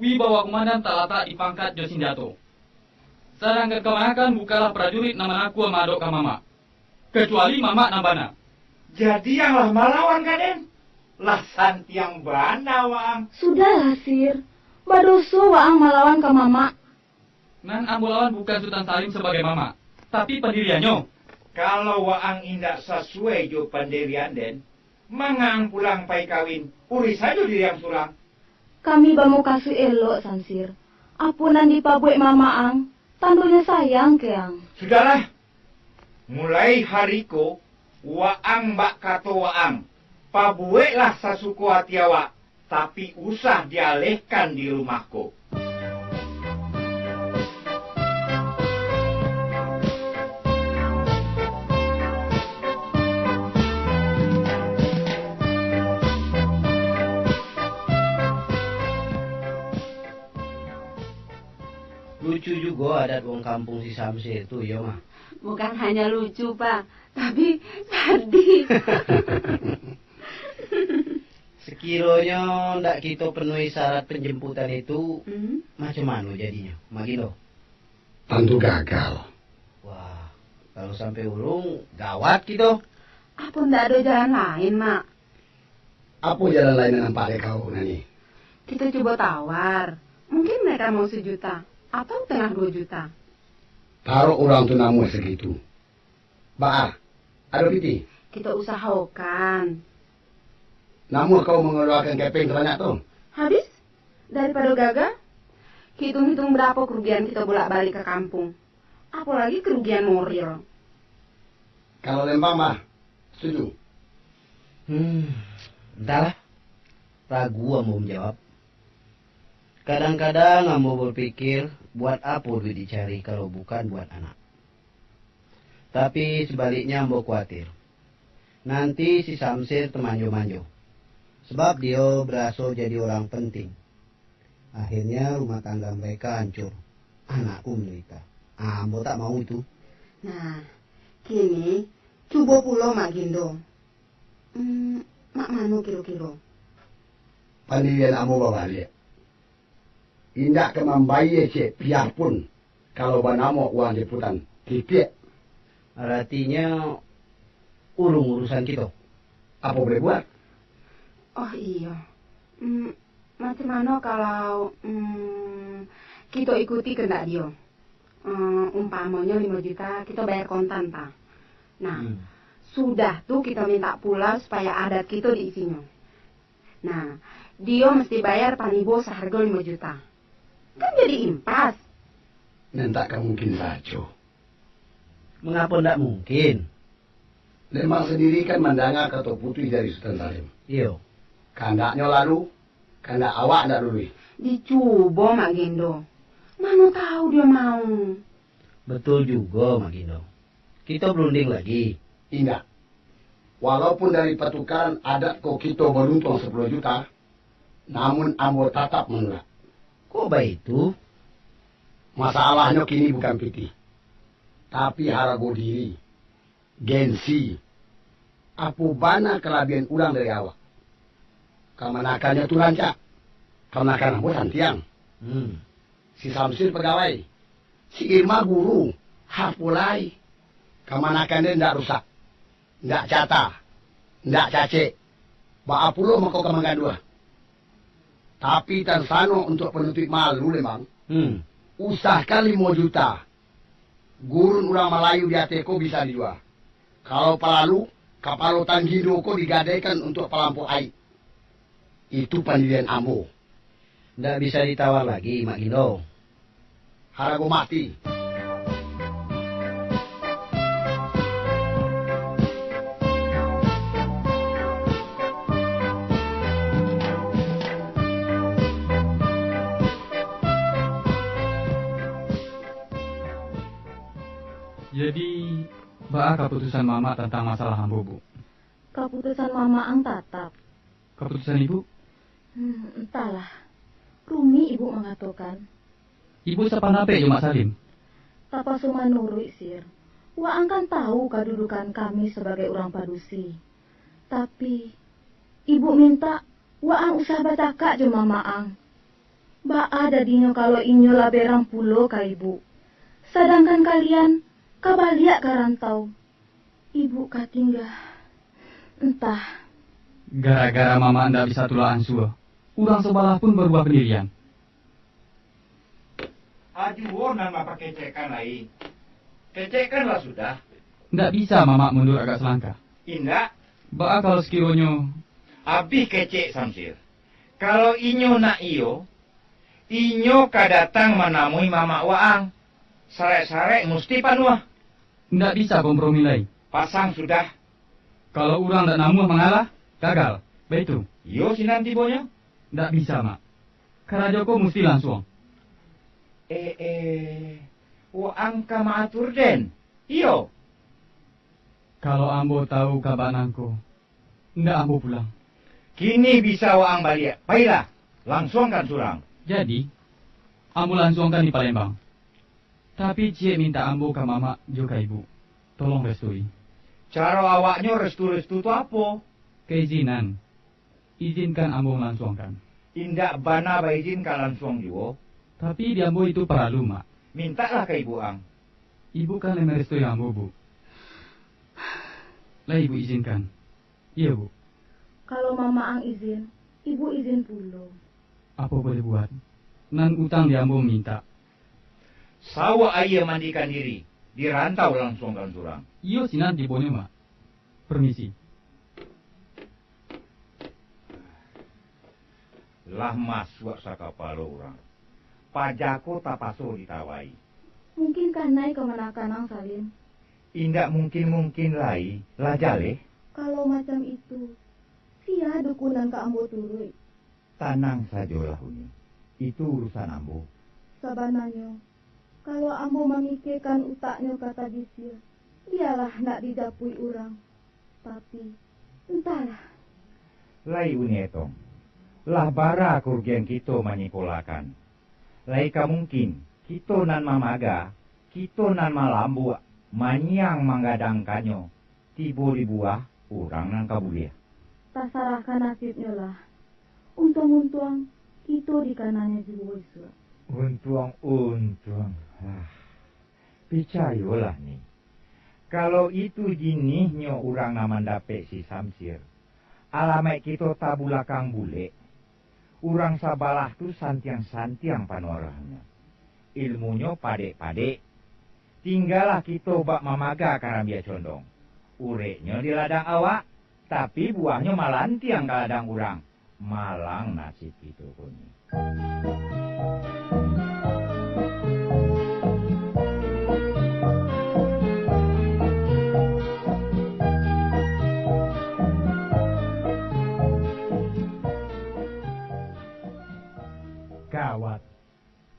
Wibawa kumandan talatak di pangkat jo sinjato. Sadangkan kamanakan bukanlah prajurit nan manakua maadok ka mamak. Kacuali mamak nan bana. Jadi ang lah malawan ka den? Lah santiang bana waang. Sudahlah, Sir. Badoso waang malawan ka mamak. Nan ambo lawan bukan Sutan Salim sabagai mamak, tapi pandiriannyo. Kalau waang indak sasuai jo pandirian den, manga ang pulang pai kawin, uruih sajo diri ang surang. Kami bamukasuik elok, Samsir. Apo nan dipabuwek mamak ang, tandonyo sayang ka ang. Sudahlah. Mulai hari ko, waang bak kato waang, pabuweklah sasuko ati awak, tapi usah dialehkan di rumah ko. Lucu jugo adat wong kampuang si Samsir tu, iyo mah? Bukan hanya lucu, Pak, tapi sadih. Sekironyo ndak kito penuhi syarat penjemputan itu, hmm, macam mano jadinyo, Mak Gilo? Tantu gagal. Wah, kalau sampai urung, gawat kito. Apo ndak ado jalan lain, Mak? Apo jalan lain nan nampak dek kau, Nani? Kito cubo tawar. Mungkin mereka mau sejuta atau tengah dua juta. Taruh urang tu namuah sagitu. Baa, ado pitih? Kito usahokan. Namuah kau mangaluakan kepeng sabanyak tu? Habis? Daripado gaga, hitung-hitung barapo karugian kito bolak-balik ka kampuang. Apolagi karugian moral. Kalau Lembang mah, setuju. Hmm, entahlah. Ragu ambo manjawab. Kadang-kadang ambo bapikir, buat apo duit dicari kalau bukan buat anak? Tapi sabaliknyo ambo kuwatir, nanti si Samsir tamanjo-manjo, sabab dio baraso jadi urang penting. Akhirnyo rumah tangga mereka hancur, anak pun menderita. Ambo tak mau itu. Nah, kini cubo pulo Mak Gindo. Hmm, mak mano kiro-kiro? Pandirian ambo babaliak. Indak ka mambayie ciek piah pun, kalau banamo uang jeputan, kitiak. Aratinyo, urung urusan kito. Apo buliah buat? Oh iyo. Hmm, macam mano kalau, hmm, kito ikuti kandak dio? Hmm, umpamonyo limo juta, kito bayar kontan, ta. Nah, hmm, sudah tu kito minta pulo supayo adat kito diisinyo. Nah, dio mesti bayar panibo sahargo limo juta. Kan jadi impas. Nan tak ka mungkin sajo. Mangapo ndak mungkin? Lemak sandiri kan mandanga kato putuih dari Sutan Salim. Iyo. Kandaknyo lalu, kandak awak ndak luluih. Dicubo, Mak Gindo. Mano tahu dio mau. Betul jugo, Mak Gindo. Kito barunding lagi. Indak. Walaupun dari patukaran adat ko kito baruntuang sapuluah juta, namun ambo tatap manulak. Kok baitu? Masalahnyo kini bukan pitih, tapi harago diri, gengsi. Apo bana kalabiahan urang dari awak? Kamanakannyo tu rancak, kamanakan ambo santiang. Hmm. Si Samsir pagawai, si Irma guru, apo lai? Kamanakan den ndak rusak, ndak cata, ndak cacek. Baa pulo mako ka mangganduah? Tapi tansano untuak panutuik malu, Lembang. Hmm. Usahkan limo juta. Gurun urang Malayu di ateh ko bisa dijua. Kalau paralu, kapalo Tanggindo ko digadaikan untuak palampok aik. Itu pandirian ambo. Ndak bisa ditawar lagi, Mak Gindo. Harago mati. Jadi, baa kaputusan Mamak tantang masalah ambo, Bu? Kaputusan Mamak ang tatap. Kaputusan Ibu? Hmm, antahlah. Rumik Ibu mangatokan. Ibu sapandapaik jo Mak Salim? Tapaso manuruik, Sir. Waang kan tahu kadudukan kami sabagai urang padusi. Tapi, Ibu mintak waang usah bacakak jo Mamak ang. Baa jadinyo kalau inyo lah berang pulo ka Ibu, sadangkan kalian ka baliak ka rantau? Ibu ka tingga, antah. Gara-gara Mamak ndak bisa tulak ansua, urang sabalah pun barubah pandirian. Ajuo nan bapakecekkan lai. Kecekkanlah sudah. Ndak bisa Mamak mundur agak salangkah? Indak. Baa kalau sakironyo? Abih kecek Samsir. Kalau inyo nak iyo, inyo ka datang manamui Mamak waang. Sarek-sarek musti panuah. Ndak bisa kompromi lai. Pasang sudah. Kalau urang ndak namuah mangalah, gagal. Baitu. Iyo sinan tibonyo. Ndak bisa, Mak. Karajo ko musti lansuang. Eh, eh, waang ka maatur den? Iyo. Kalau ambo tahu kaba nangko, ndak ambo pulang. Kini bisa waang baliak. Pailah, lansuangkan surang. Jadi, ambo lansuangkan di Palembang. Tapi ciek mintak ambo ka Mamak jo ka Ibu. Tolong restui. Caro awaknyo restu-restu tu apo? Kaizinan. Izinkan ambo malansuangkan. Indak bana baizin ka lansuang juo. Tapi di ambo itu paralu, Mak. Mintaklah ka ibu ang. Ibu kan lai marestui ambo, Bu. Lai Ibu izinkan. Iyo, Bu. Kalau Mamak ang izin, Ibu izin pulo. Apo buliah buat? Nan utang di ambo mintak. Sawak aia mandikan diri, di rantau lansuangkan surang. Iyo sinan tibonyo, Mak. Permisi. Lah masuak sakapalo urang. Paja ko tapaso ditawai. Mungkin kanai kamanakan ang, Salim. Indak mungkin-mungkin lai, lah jaleh. Kalau macam itu, sia dukun nan ka ambo turuik? Tanang sajolah, Uni. Itu urusan ambo. Sabananyo, kalau ambo mamikiekan utaknyo ka Tabisia, bialah nak dijapui urang. Tapi, entahlah. Lai Uni Etong, lah bara karugian kito manyikolakan. Lai ka mungkin, kito nan mamaga, kito nan malambuak, manyiang manggadangkannyo, tibo di buah urang nan ka buliah. Tasarahkan nasibnyo lah. Untuang-untuang, kito dikananyo juo isuak. Untuang-untuang. Ah, picayolah, Ni. Kalau itu jinihnyo urang nan mandapek si Samsir, alamaik kito tabulakang bulek. Urang sabalah tu santiang-santiang panuarahnyo. Ilmunyo padek-padek. Tinggalah kito bak mamaga karambia condong. Ureknyo di ladang awak, tapi buahnyo malantiang ka ladang urang. Malang nasib kito ko ni. Gawat.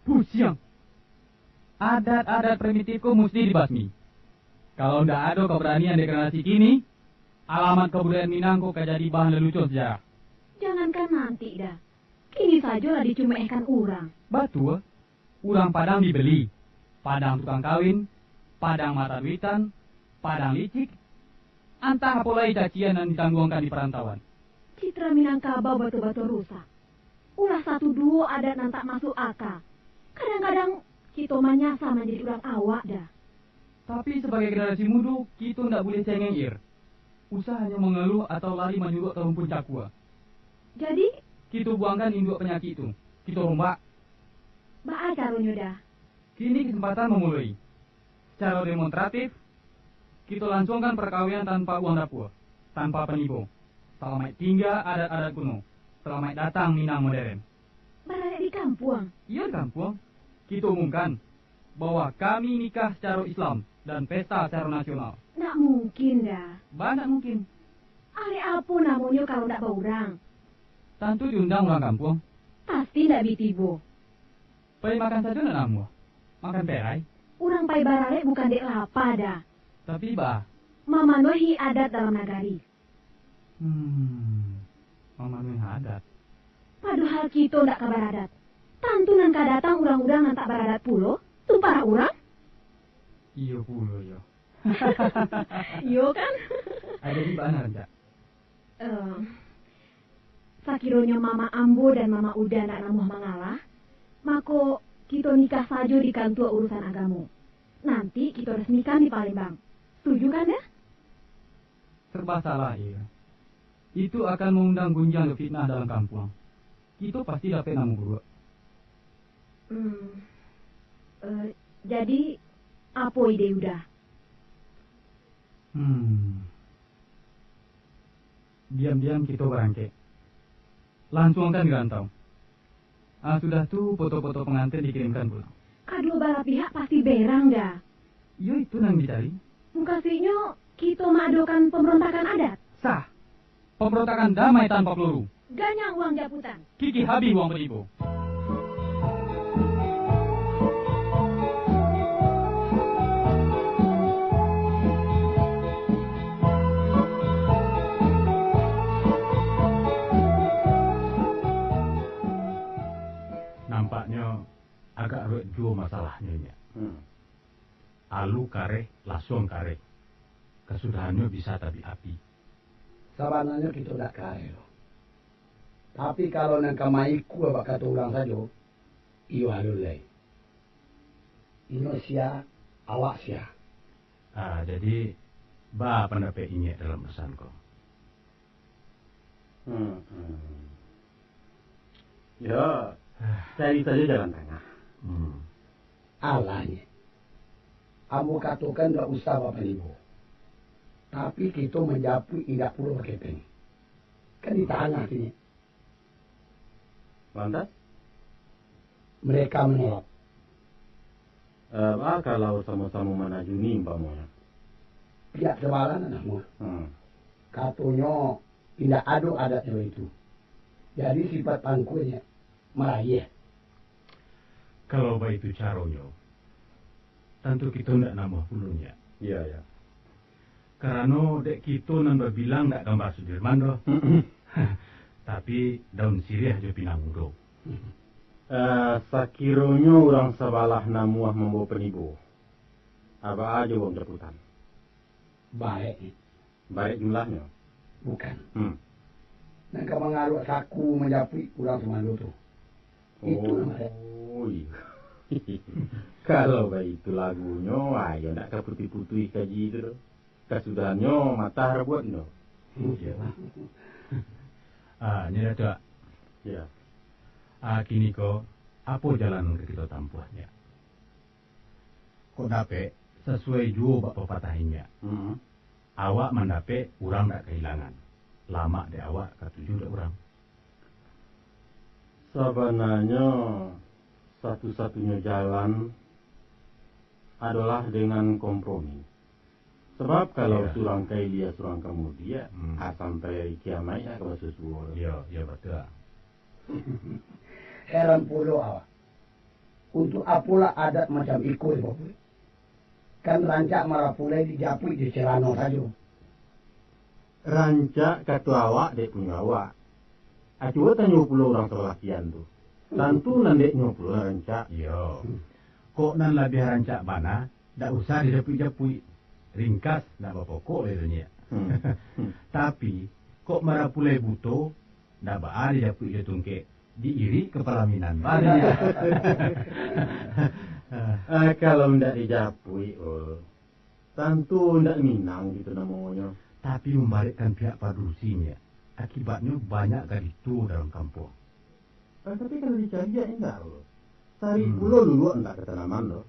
Pusiang. Adat-adat primitif ko musti dibasmi. Kalau ndak ado kabaranian dek generasi kini, alamat kabudayaan Minang ko ka jadi bahan lelucon sejarah. Jangankan nanti, Da. Kini sajo lah dicumeehkan urang. Batua. Urang Padang dibeli, Padang tukang kawin, Padang mata duitan, Padang licik, antah apo lai cacian nan ditangguangkan di parantauan. Citra Minangkabau batua-batua rusak. Ulah satu duo adat nan tak masuak aka. Kadang-kadang kito manyasa manjadi urang awak, Da. Tapi sabagai generasi mudo, kito ndak buliah cengeng, Ir. Usah hanyo mangaluah atau lari manyuruak ka rumpun cakua. Jadi? Kito buangkan induak panyakik tu. Kito rombak. Baa caronyo, Da? Kini kesempatan mamuloi. Sacaro demonstratif, kito lansuangkan parkawinan tanpa uang dapua, tanpa panibo. Salamaik tingga adat-adat kuno. Salamaik datang Minang moderen. Baralek di kampuang? Iyo, di kampuang. Kito umumkan, bahwa kami nikah sacaro Islam dan pesta sacaro nasional. Ndak mungkin, Da. Baa ndak mungkin? Alek apo namonyo kalau ndak baurang? Tantu diundang urang kampuang. Pasti ndak bi tibo. Pai makan sajo ndak namuah? Makan perai? Urang pai baralek bukan dek lapa, Da. Tapi, baa? Mamanuahi adat dalam nagari. Hmm, mamanuahi adat. Padohal kito ndak ka baradat. Tantu nan ka datang urang-urang nan tak baradat pulo, tu parah urang. Iyo pulo, yo. Iyo kan? Ado di bana, Cak? Eh, sakironyo Mama Ambo dan Mama Uda ndak namuah mangalah, mako, kito nikah sajo di kantua urusan agamo. Nanti kito resmikan di Palembang. Setuju kan, Da? Serba salah, Iya. Itu akan mangundang gunjiang jo fitnah dalam kampuang. Kito pasti dapek namo buruak. Hmm. Eh, jadi, apo ide Uda? Hmm. Diam-diam kito barangkek. Lansuangkan di rantau. Ah, sudah tu, foto-foto pangantin dikirimkan pulang. Kaduo balah pihak pasti berang, Da. Iyo, itu nan dicari. Mukasuiknyo, kito maadokan pambarontakan adat? Sah. Pambarontakan damai tanpa peluru. Ganyang uang japutan. Kikih habih uang panibo. Nampaknyo agak ruwet juo masalahnyo, Nyak. Hmm. Alu kareh, lasuang kareh. Kasudahannyo bisa tabik api. Sabananyo kito ndak kareh doh. Tapi, kalau nan ka maikua bak kato urang sajo, iyo alun lai. Inyo sia, awak sia. Ah, jadi, baa pandapek Inyiak dalam urusan ko? Hmm, hmm. Yo, cari sajo jalan tangah. Hmm. Alah, Nyek. Ambo katokan ndak usah bapanibo. Tapi, kito manjapuik indak pulo bakepeng. Kan di tangah tu, Nyek. Lantas? Mereka manolak. Eh, baa kalau samo-samo manajuni umpamonyo? Pihak sabalah nan namuah. Hmm. Katonyo, indak ado adatnyo itu. Jadi, sifat pangkuanyo marayeh. Kalau baitu caronyo, tantu kito ndak namuah pulo, Nyak. Iyo, iyo. Karano dek kito nan babilang ndak gambar Sudirman doh. Tapi daun siriah jo pinang mudo. Eh, sakironyo urang sabalah namuah mambawa panibo, a baa jo uang japutan? Barek. Barek jumlahnyo? Bukan. Hmm. Nan ka mangaruak saku manjapuik urang sumando tu. Itu nan barek. Oh, iyo. Kalau baitu lagunyo, ayo ndak ka putuih-putuih kaji tu doh. Kasudahannyo matah rabuak tu. Iyo. Ah, nyo dah tu, Ak. Iyo. Ah, kini ko, apo jalan nan ka kito tampuah, Nyak? Kok dapek, sasuai juo bak papatah inyo. Hmm. Awak mandapek, urang dak kahilangan. Lamak dek awak, katuju dek urang. Sabananyo, satu-satunyo jalan adolah dengan kompromi. Sabab kalau Iyo. surang ka ilia, surang ka mudiak, Hmm. ah, sampai ari kiamaik dak ka basuo-suo doh. Iyo, iyo, batua. Heran pulo awak. Untuak apolah adat macam iko dipabuek? Kan rancak marapulai dijapuik jo celano sajo. Rancak kato awak dek punyo awak. Ah, cubo tanyo pulo urang sabalah kian tu. Tantu nan deknyo pulo nan rancak. Iyo. Kok nan labiah rancak bana, dak usah dijapuik-japuik. Ringkas, dak bapokok lai tu, Nyak. Hmm. Tapi, kok marapulai buto, dak baa dijapuik jo tungkek, diirik ka palaminan. Baa tu, Nyak? Ah, kalau ndak dijapuik, oh, tantu ndak minang gitu namonyo. Tapi mambarekkan pihak padusi, Nyak. Akibatnyo banyak gadih tuo dalam kampuang. Ah, tapi kalau dicaliak indak, oh. Sari Hmm. pulo luluak ndak katanaman doh.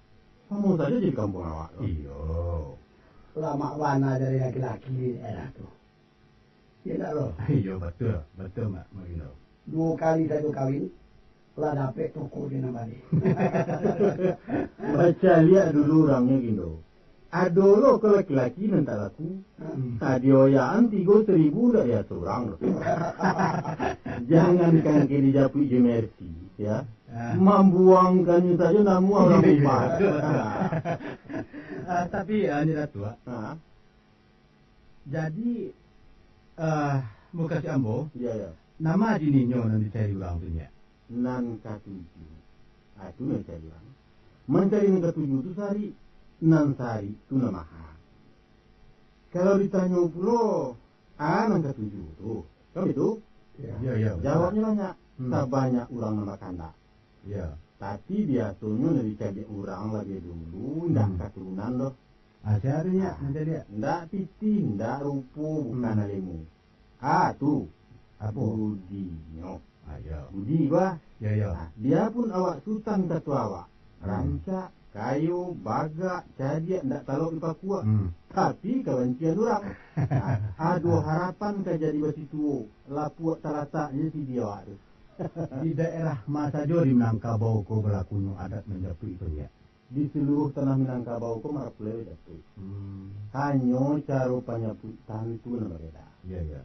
Samo sajo jadi kampuang awak tu. Iyo. Lamak bana cari laki-laki di daerah tu. Iyo ndak, Bro? Iyo, batua. Batua, Mak, Mak Gindo. Duo kali sajo kawin, lah dapek toko jo nan bali. Bacaliak dulu urangnyo, Gindo. Ado lo ko laki-laki nan tak laku. Hmm. Nah, dioyaan tigo saribu ndak diatur urang doh. Jangankan ka dijapuik jo mersi, ya. Ah. Mambuangkannyo sajo namuah urang Iyo, iyo. lupa. Ah, tapi, ah, ni Datuak. Ah. Jadi, ah, mukasuik ambo, Iya, iya. nama jininyo nan dicari urang tu, Nyak? Nan katuju. Ah, tu nan dicari urang. Mancari nan katuju tu sarik, nan sarik tu nan maha. Kalau ditanyo pulo, a nan katuju tu, kan itu? Iya. Iya, iya, betul. Jawabnyo banyak, Hmm. sabanyak urang nan bakandak. Iya. Tapi biasonyo nan dicaliak urang labiah dulu, indak Hmm. katurunan doh. Ah, sia tu, Nyak, Ah, nan caliak? Indak pitih, indak rupo, bukan Hmm. alemu. Ah, tu. Apo? Budinyo. Ah, iyo. Budi, bah. Iyo, iyo. Ah, biapun awak sutan kato awak, Hmm. rancak, kayo, bagak, cadiak, ndak talok dipakuak. Hmm. Tapi kabancian urang. Ah, ado harapan ka jadi basituo, lapuak talataknyo sidi awak tu. Di daerah ma sajo di Minangkabau ko balakunyo adat manjapuik tu, Nyak? Di saluruh tanah Minangkabau ko marapulai bajapuik. Hmm. Hanyo caro panyapuikan tu nan babeda. Iya, iya.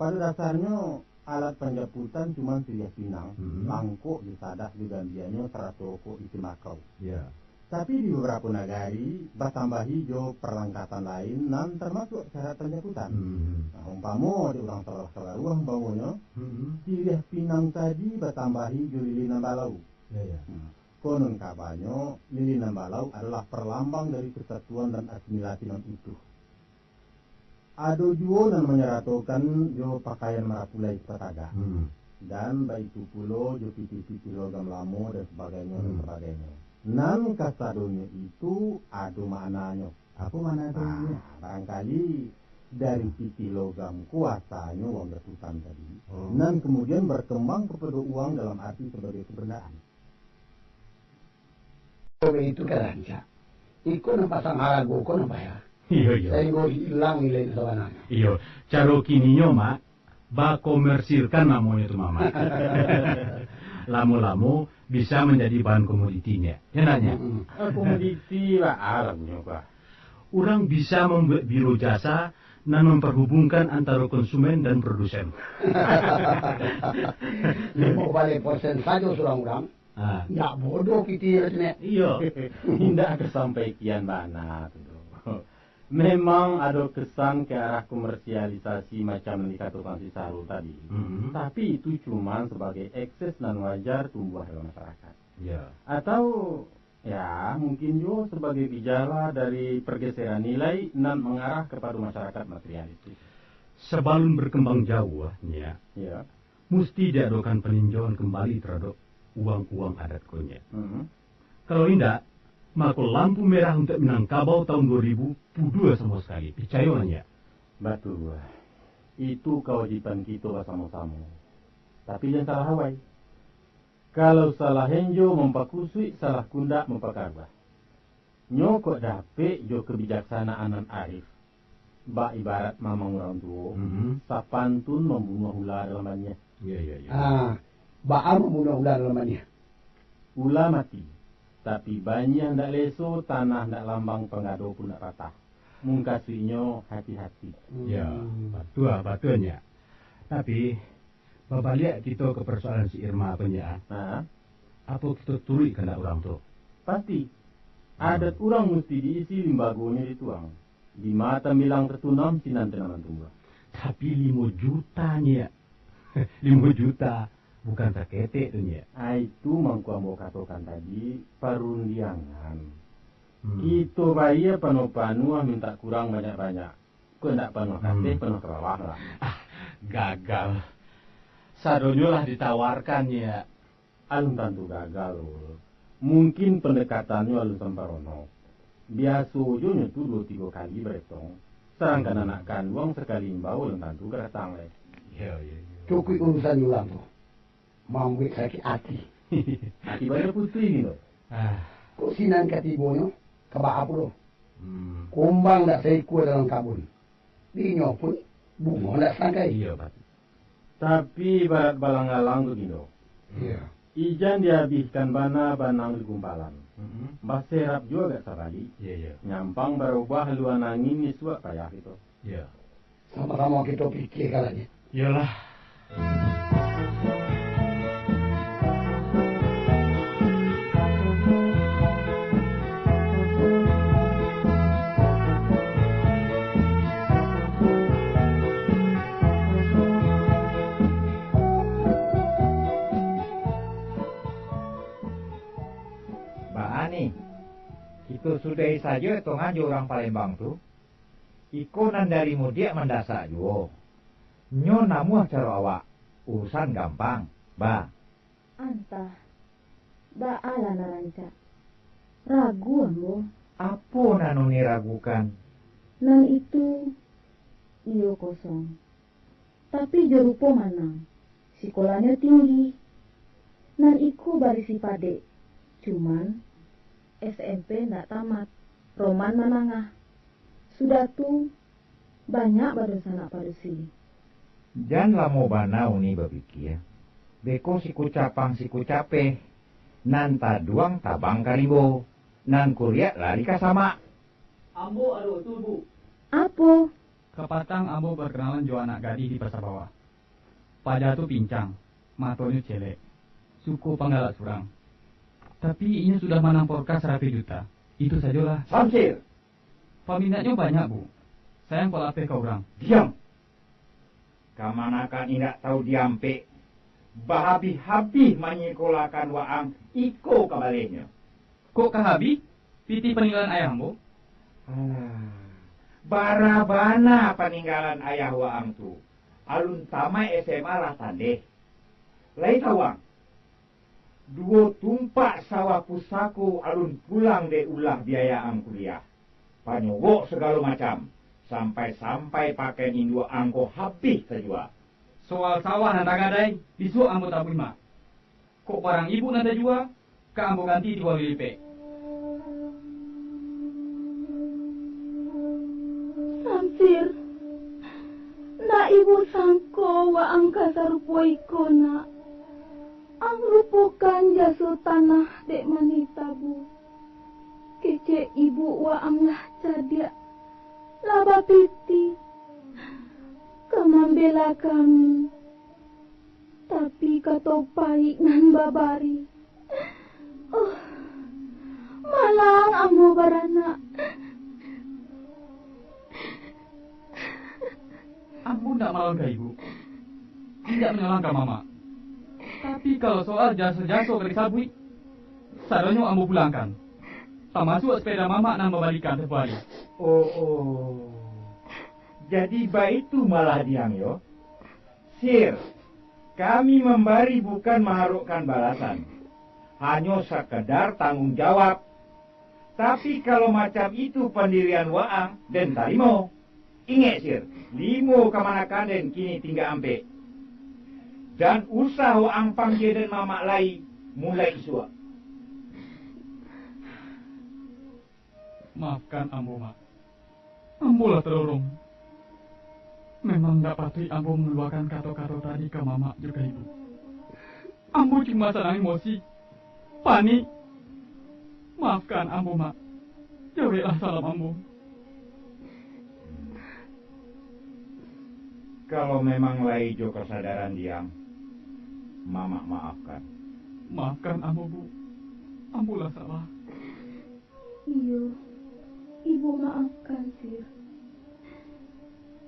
Pado dasarnyo, alat panjaputan cuma siriah pinang, Hmm. mangkok jo sadah jo gambianyo sarato rokok di tembakau. Iya. Tapi di babarapo nagari, batambahi jo parlangkatan lain nan tamasuak syarat panjaputan. Hmm. Nah, umpamo dek urang sabalah ka baruah, umpamonyo, Hmm. siriah pinang tadi batambahi jo lilin nan balau. Iya, iya. Hmm. Konon kabanyo, lilin nan balau adolah parlambang dari persatuan dan asimilasi nan utuh. Ado juo nan manyaratokan jo pakaian marapulai sapatagak, Hmm. dan baitu pulo jo pitih-pitih logam lamo dan sabagainyo, dan Hmm. sabagainyo. Nan kasadonyo itu ado maknanyo. Apo makna tu, Nah, Nyak? barangkali dari pitih logam ko asalnyo uang datutan tadi, Oh. nan kamudian barkambang kapado uang dalam arti sabagai kabandaan. Kalau baitu kan rancak. Iko nan pasang harago ko nan bayar. Iyo, iyo. Sainggo ilang nilai sabananyo. Iyo, caro kininyo, Mak, bakomersilkan namonyo tu, Mamak. Lamo-lamo bisa manjadi bahan komoditi, Nyak. Ya ndak, Nyak? Mm-mm. Ah, komoditi, Pak, alamnyo, Pak. Urang bisa mambuek biro jasa nan mamparhubungkan antaro konsumen dan produsen. Limo baleh persen sajo surang urang, Ah. Ndak bodoh kito, Nek. Iyo, indak ka sampai kian bana tu. Memang ado kesan ke arah komersialisasi macam nan dikatokan si Sarul tadi. Mhm. Tapi itu cuman sebagai ekses nan wajar tumbuah dalam masyarakat. Ya. Atau, ya, mungkin juo sebagai gejala dari pergeseran nilai nan mengarah kepada masyarakat materialistik. Sabalun berkembang jauah, Nyiak, Ya. musti diadokan paninjauan kambali taradok uang-uang adat ko, Nyiak. Mhm. Kalau indak, mako lampu merah untuak Minangkabau tahun duo ribu pudua samo sakali. Picayolah, Nyiak. Batua. Itu kawajiban kito basamo-samo. Tapi jan salah awai. Kalau salah enjo mampakusuik, salah kundak mampakaruah. Nyo kok dapek jo kabijaksanaan nan arif, bak ibarat mamang urang tuo, Mhm. sapantun mambunuah ula dalam baniah. Iya, iya, iya. Ah, baa mambunuah ula dalam baniah? Ula mati, tapi baniah ndak leso, tanah ndak lambang, pangado pun ndak patah. Mungkasuiknyo hati-hati. Ya, Hmm. batua, batua, Nyiak. Tapi, babaliak kito ka parsoalan si Irma ko, Nyiak. Ha? Apo kito turuik kandak urang tu? Pasti. Hmm. Adat urang musti diisi, limbagonyo dituang. Dima tambilang tatunam, sinan tanaman tumbuah. Tapi limo juta, Nyiak. Limo juta, bukan saketek tu, Nyiak. Ah, itu mangko ambo katokan tadi, parundiangan. Hmm. Kito bayia panuah-panuah, mintak kurang banyak-banyak. Kok ndak panuah ka ateh, Hmm. panuah ka bawah lah. Ah, gagal. Sadonyo lah ditawarkan, Nyiak. Alun tantu gagal, Ul. Mungkin pandekatannyo alun samparono. Biaso jo nyo tu duo tigo kali baretong, sadangkan Hmm. anak kanduang sakali imbau alun tantu ka datang lai. Iyo, iyo, iyo. Cukuik urusan urang tu. Mambuek sakik ati. Ati banyak putuih gitu. Ah. Kok sinan ka tibonyo, ka baa pulo? Hmm. Kumbang ndak saikua dalam kabun. Dinyo pun bungo ndak satangkai. Iyo, Pak. Tapi ibarat balang-alang tu, Gindo. Iyo. Ijan diabihkan bana, banang di gumpalan. Mm-mm. Baserap juo agak sabalik. Iyo, iyo. Nyampang barubah haluan angin, isuak payah kito. Iyo. Samo-samo kito pikiakan lai. Iyolah. Baa ni, kito sudahi sajo etongan jo urang Palembang tu. Iko nan dari Mudiak mandasak juo. Nyo namuah caro awak, urusan gampang, ba. Antah, baa lah nan rancak. Ragu ambo. Apo nan Nuni ragukan? Nan itu, iyo kosong. Tapi jo rupo manang, sikolahnyo tinggi. Nan iko barisi padek, cuman S M P ndak tamat, roman manangah. Sudah tu, banyak badunsanak padusi. Jan lamo bana Uni bapikia. Beko siku capang siku capeh, nan taduang tabang ka rimbo, nan kuriak lari ka samak. Ambo ado usul, Bu. Apo? Kapatang ambo bakanan jo anak gadih di Pasa Bawah. Paja tu pincang, matonyo celek, suko panggalak surang. Tapi inyo sudah manamporkan saratuih juta. Itu sajolah. Samsir! Paminaknyo banyak, Bu. Sayang kok lapeh ka urang. Diam! Kamanakan indak tahu diampek, bahabih-habih manyikolahkan waang iko ka balehnyo. Kok ka habih pitih paninggalan ayah ambo? Alah, bara bana paninggalan ayah waang tu. Alun tamaik S M A lah tandeh. Lai tahu ang? Duo tumpak sawah pusako alun pulang dek ulah biayaang kuliah. Panyogok sagalo macam, sampai-sampai pakaian induak ang ko habih tajua. Soal sawah nan tagadai, bisuak ambo tabuih, Mak. Kok barang ibuk nan tajua, ka ambo ganti tigo kali lipek. Samsir, ndak ibu sangko waang ka sarupo iko, nak. Ang lupokan jaso tanah dek manitabu. Kecek ibu waang lah cadiak, lah bapiti, ka mambela kami. Tapi kato paik nan babari, Oh, malang ambo baranak. Ambo ndak malang ka ibu. Indak manyalang ka mamak. Tapi kalau soal jaso-jaso ka disabuik, sadonyo ambo pulangkan. Tamasuak sepeda mamak nan babalikan tempo ari. Oh, oh. Jadi baitu malah Diang yo. Sir, kami mambari bukan maharokkan balasan, hanyo sakedar tanggung jawab. Tapi kalau macam itu pandirian waang, den tarimo. Ingek, Sir, limo kamanakan den kini tingga ampek. Jan usah waang panggia den mamak lai, mulai isuak. Maafkan ambo, Mak. Ambo lah tadorong. Memang ndak patuik ambo mangaluakan kato-kato tadi ka mamak jo ka ibu. Ambo cuma sadang emosi, panik. Maafkan ambo, Mak. Jaweklah salam ambo. Kalau memang lai jo kasadaran Diang, mamak maafkan. Maafkan ambo, Bu. Ambo lah salah. Iyo, ibu maafkan, Sir.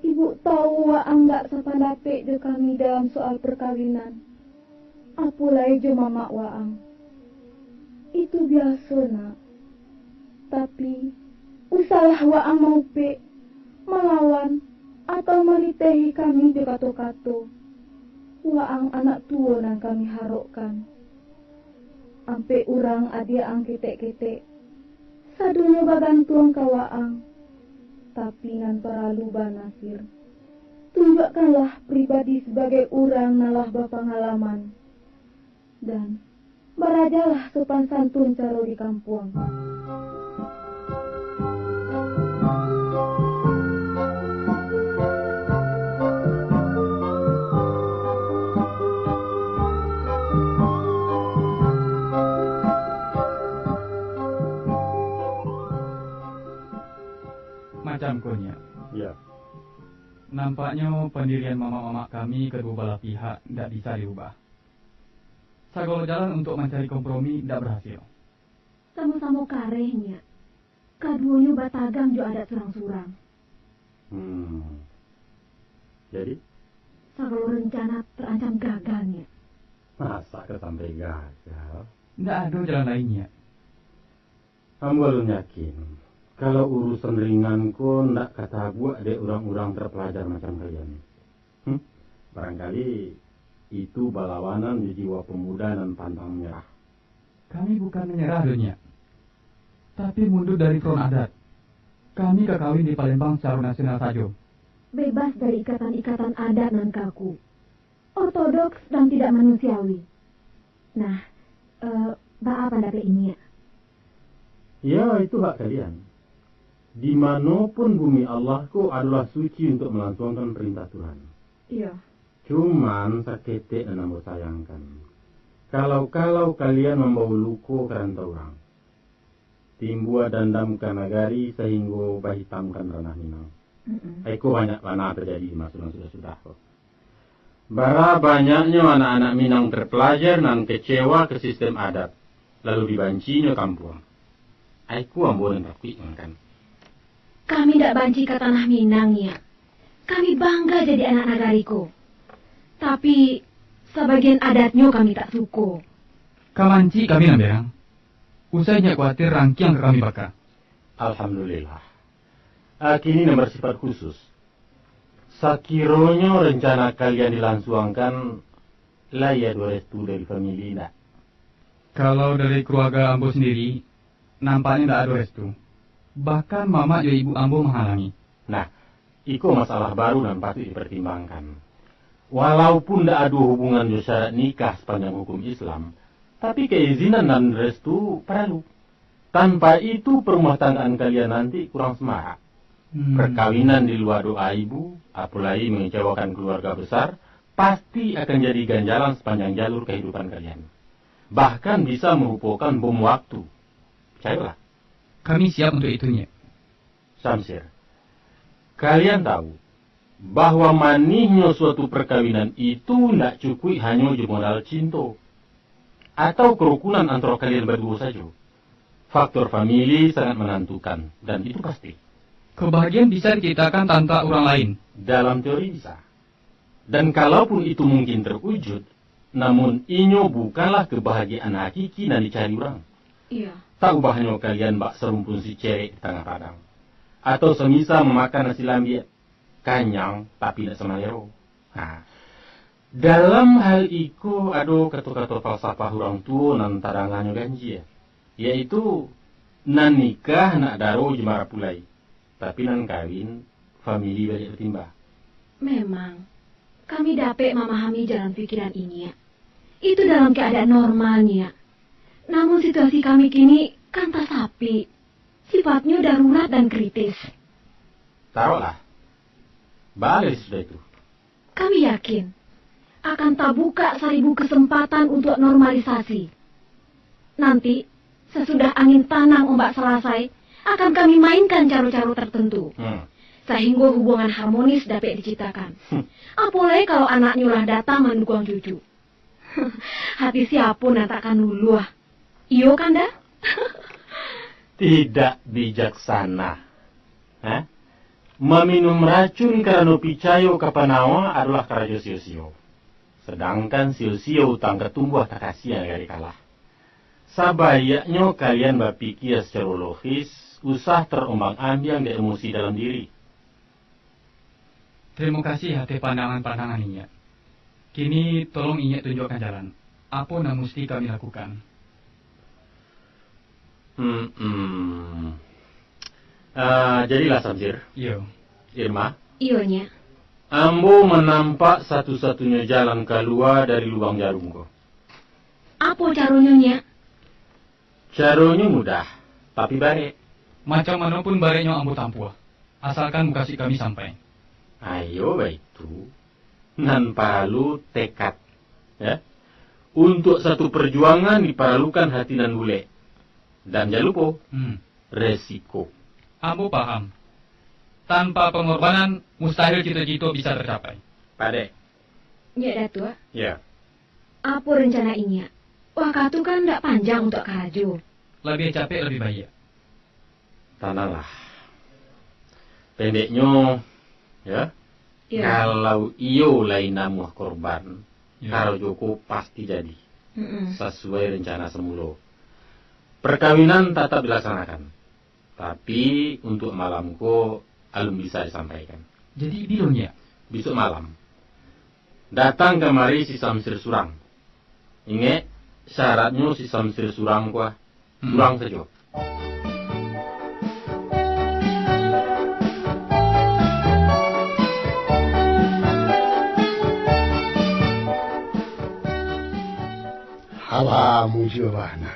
Ibu tahu waang ndak sapandapek jo kami dalam soal perkawinan, apo lai jo mamak waang. Itu biaso, Nak. Tapi, usahlah waang maupek, malawan, atau malitehi kami jo kato-kato. Waang anak tuo nan kami harokkan. Ampek urang adiak ang ketek-ketek, sadonyo bagantuang ka waang. Tapi nan paralu bana, Sir, tunjuakkanlah pribadi sabagai urang nan lah bapangalaman. Dan barajalah sopan santun caro di kampuang. Macam ko, Nyiak. Ya. Nampaknyo pandirian mamak-mamak kami kaduo balah pihak ndak bisa diubah. Sagalo jalan untuak mancari kompromi indak barasil. Samo-samo kareh, Nyiak. Kaduonyo batagang jo adat surang-surang. Hmm. Jadi? Sagalo rencana tarancam gagal, Nyiak. Masa ka sampai gagal? Indak ado jalan lain, Nyiak. Ambo alun yakin, kalau urusan ringan ko ndak ka tabuak dek urang-urang terpelajar macam kalian. Hmm? Barangkali itu balawanan jo jiwa pemuda nan pantang menyerah. Kami bukan menyerah doh, Nyiak, tapi mundur dari front adat. Kami ka kawin di Palembang sacaro nasional sajo. Bebas dari ikatan-ikatan adat nan kaku. Ortodoks dan tidak manusiawi. Nah, eh, baa pandapek Inyiak? Ya, itu hak kalian. Di mano pun bumi Allah ko adolah suci untuk melansuangkan perintah Tuhan. Iyo. Cuman saketek nan ambo sayangkan. Kalau-kalau kalian mambawa luko ka rantau urang, timbua dandam ka nagari sahinggo bahitamkan ranah Minang. Mm-mm. Ai ko banyak bana tajadi di maso nan sudah-sudah ko. Bara banyaknyo anak-anak Minang terpelajar nan kecewa ka sistem adat, lalu dibancinyo kampuang. Ai ko ambo nan takuik kan. Kami ndak banci ka tanah Minang, Nyiak. Kami bangga jadi anak nagari ko. Tapi, sabagian adatnyo kami tak suko. Ka banci kami nan berang. Usah Inyiak kuatir rangkiang ka kami baka. Alhamdulillah. Ah, kini nan bersifat khusus. Sakironyo rencana kalian dilansuangkan, lai ado restu dari famili indak? Kalau dari keluarga ambo sendiri, nampaknyo indak ado restu. Bahkan mamak jo ibu ambo menghalangi. Nah, iko masalah baru nan patuik dipertimbangkan. Walaupun indak ado hubungan jo syarat nikah sepanjang hukum Islam, tapi keizinan dan restu paralu. Tanpa itu, perumah tanggaan kalian nanti kurang semarak. Hmm. Perkawinan di lua doa ibu, apolai mengecewakan keluarga besar, pasti akan jadi ganjalan sepanjang jalur kehidupan kalian. Bahkan bisa merupakan bom waktu. Percayolah. Kami siap untuk itu, Nyiak. Samsir, kalian tahu bahwa manihnyo suatu perkawinan itu ndak cukuik hanyo jo modal cinto. Atau kerukunan antara kalian baduo sajo? Faktor famili sangat manantukan, dan itu pasti. Kebahagiaan bisa diciptakan tanpa urang lain. Dalam teori bisa. Dan kalaupun itu mungkin terwujud, namun inyo bukanlah kebahagiaan hakiki nan dicari urang. Iya. Tak ubahnyo kalian bak sarumpun si cerek di tangah padang. Atau samisa mamakan nasi lambiak, kanyang tapi indak samalero. Nah, dalam hal iko ado kato-kato falsafah urang tuo nan tadanganyo ganjia, yaitu, nan nikah nak daro jo marapulai, tapi nan kawin famili baliak batimbah. Memang, kami dapek mamahami jalan pikiran Inyiak. Itu dalam keadaan normal, Nyiak. Namun situasi kami kini kan tasapik. Sifatnyo darurat dan kritis. Taroklah. Baa lai sasudah itu? Kami yakin, akan tabuka saribu kesempatan untuak normalisasi. Nanti, sasudah angin tanang ombak salasai, akan kami mainkan caro-caro tertentu, Hmm. sahinggo hubungan harmonis dapek diciptakan. Hmm. Apo lai kalau anaknyo lah datang mandukuang cucu. Hati siapo nan takkan luluah? Iyo kan, Da? Tidak bijaksana. Hah? Maminum racun karano picayo ka panawa adolah karajo sio-sio. Sadangkan sio-sio utang ka tumbuah takasiah nagari kalah. Sabaiaknyo kalian bapikia sacaro logis, usah tarombang-ambiang dek emosi dalam diri. Tarimo kasih ateh pandangan-pandangan Inyiak. Kini, tolong Inyiak tunjuakkan jalan. Apo nan musti kami lakukan? Hmm, hmm. Ah, jadilah, Samsir. Iyo. Irma. Iyo, Nyiak. Ambo manampak satu-satunyo jalan kalua dari lubang jarum ko. Apo caronyo, Nyiak? Caronyo mudah, tapi barek. Macam mano pun bareknyo ambo tampuah, asalkan mukasuik kami sampai. Iyo, baitu. Nan paralu tekad, ya. Untuak satu parjuangan diparalukan hati nan bulek. Dan jan lupo, Hmm. resiko. Ambo paham. Tanpa pangorbanan, mustahil cito-cito bisa tacapai. Padek. Nyiak Datuak. Ya. Apo rencana Inyiak? Wakatu kan ndak panjang untuak karajo. Labiah capek, labiah baiak. Tananglah. Pendeknyo, ya, Iya. kalau iyo lai namuah korban, Iya. karajo ko pasti jadi, Mm-mm. sasuai rencana samulo. Parkawinan tatap dilaksanakan, tapi untuak malam ko alun bisa disampaikan. Jadi, bilo, Nyiak? Bisuak malam. Datang kamari si Samsir surang. Ingek, syaratnyo si Samsir surang ko, ah. Hmm. Surang sajo. Alah, mujua bana.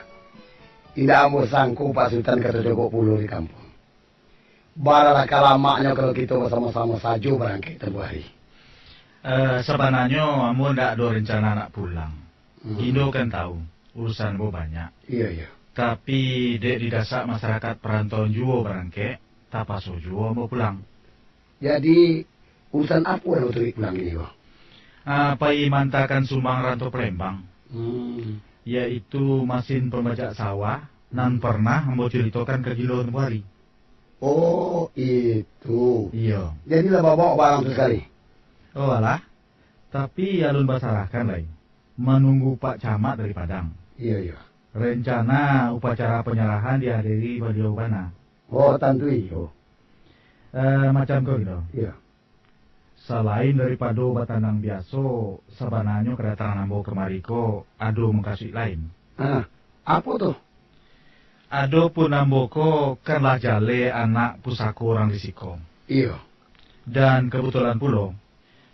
Indak ambo sangko Pak Sutan ka tacogok pulo di kampuang. Baralah ka lamaknyo kalau kito basamo-samo sajo barangkek tampuah ari. Eh, sabananyo ambo ndak ado rencana nak pulang. Hmm. Gindo kan tahu, urusan ambo banyak. Iyo, iyo. Tapi, dek didasak masarakat parantauan juo barangkek, tapaso juo ambo pulang. Jadi, urusan apo nan baturuik pulang kini ko? Ah, pai mantakan sumbang rantau Palembang. Hmm. Yaitu masin pambajak sawah nan Hmm. parnah ambo curitokan ka Gindo tampuah ari. Oh, itu. Iyo. Jadi lah babawok barang tu sakali? Oh, alah. Tapi alun basarahkan lai. Manunggu Pak Camat dari Padang. Iyo, iyo. Rencana upacara panyarahan dihadiri baliau bana. Oh, tantu iyo. Eh, macam ko, Gindo. Iyo. Salain daripado batandang biaso, sabananyo kadatangan ambo kamari ko ado mukasuik lain. Ah, apo tu? Adopun ambo ko kan lah jaleh anak pusako urang di siko. Iyo. Dan kabatulan pulo,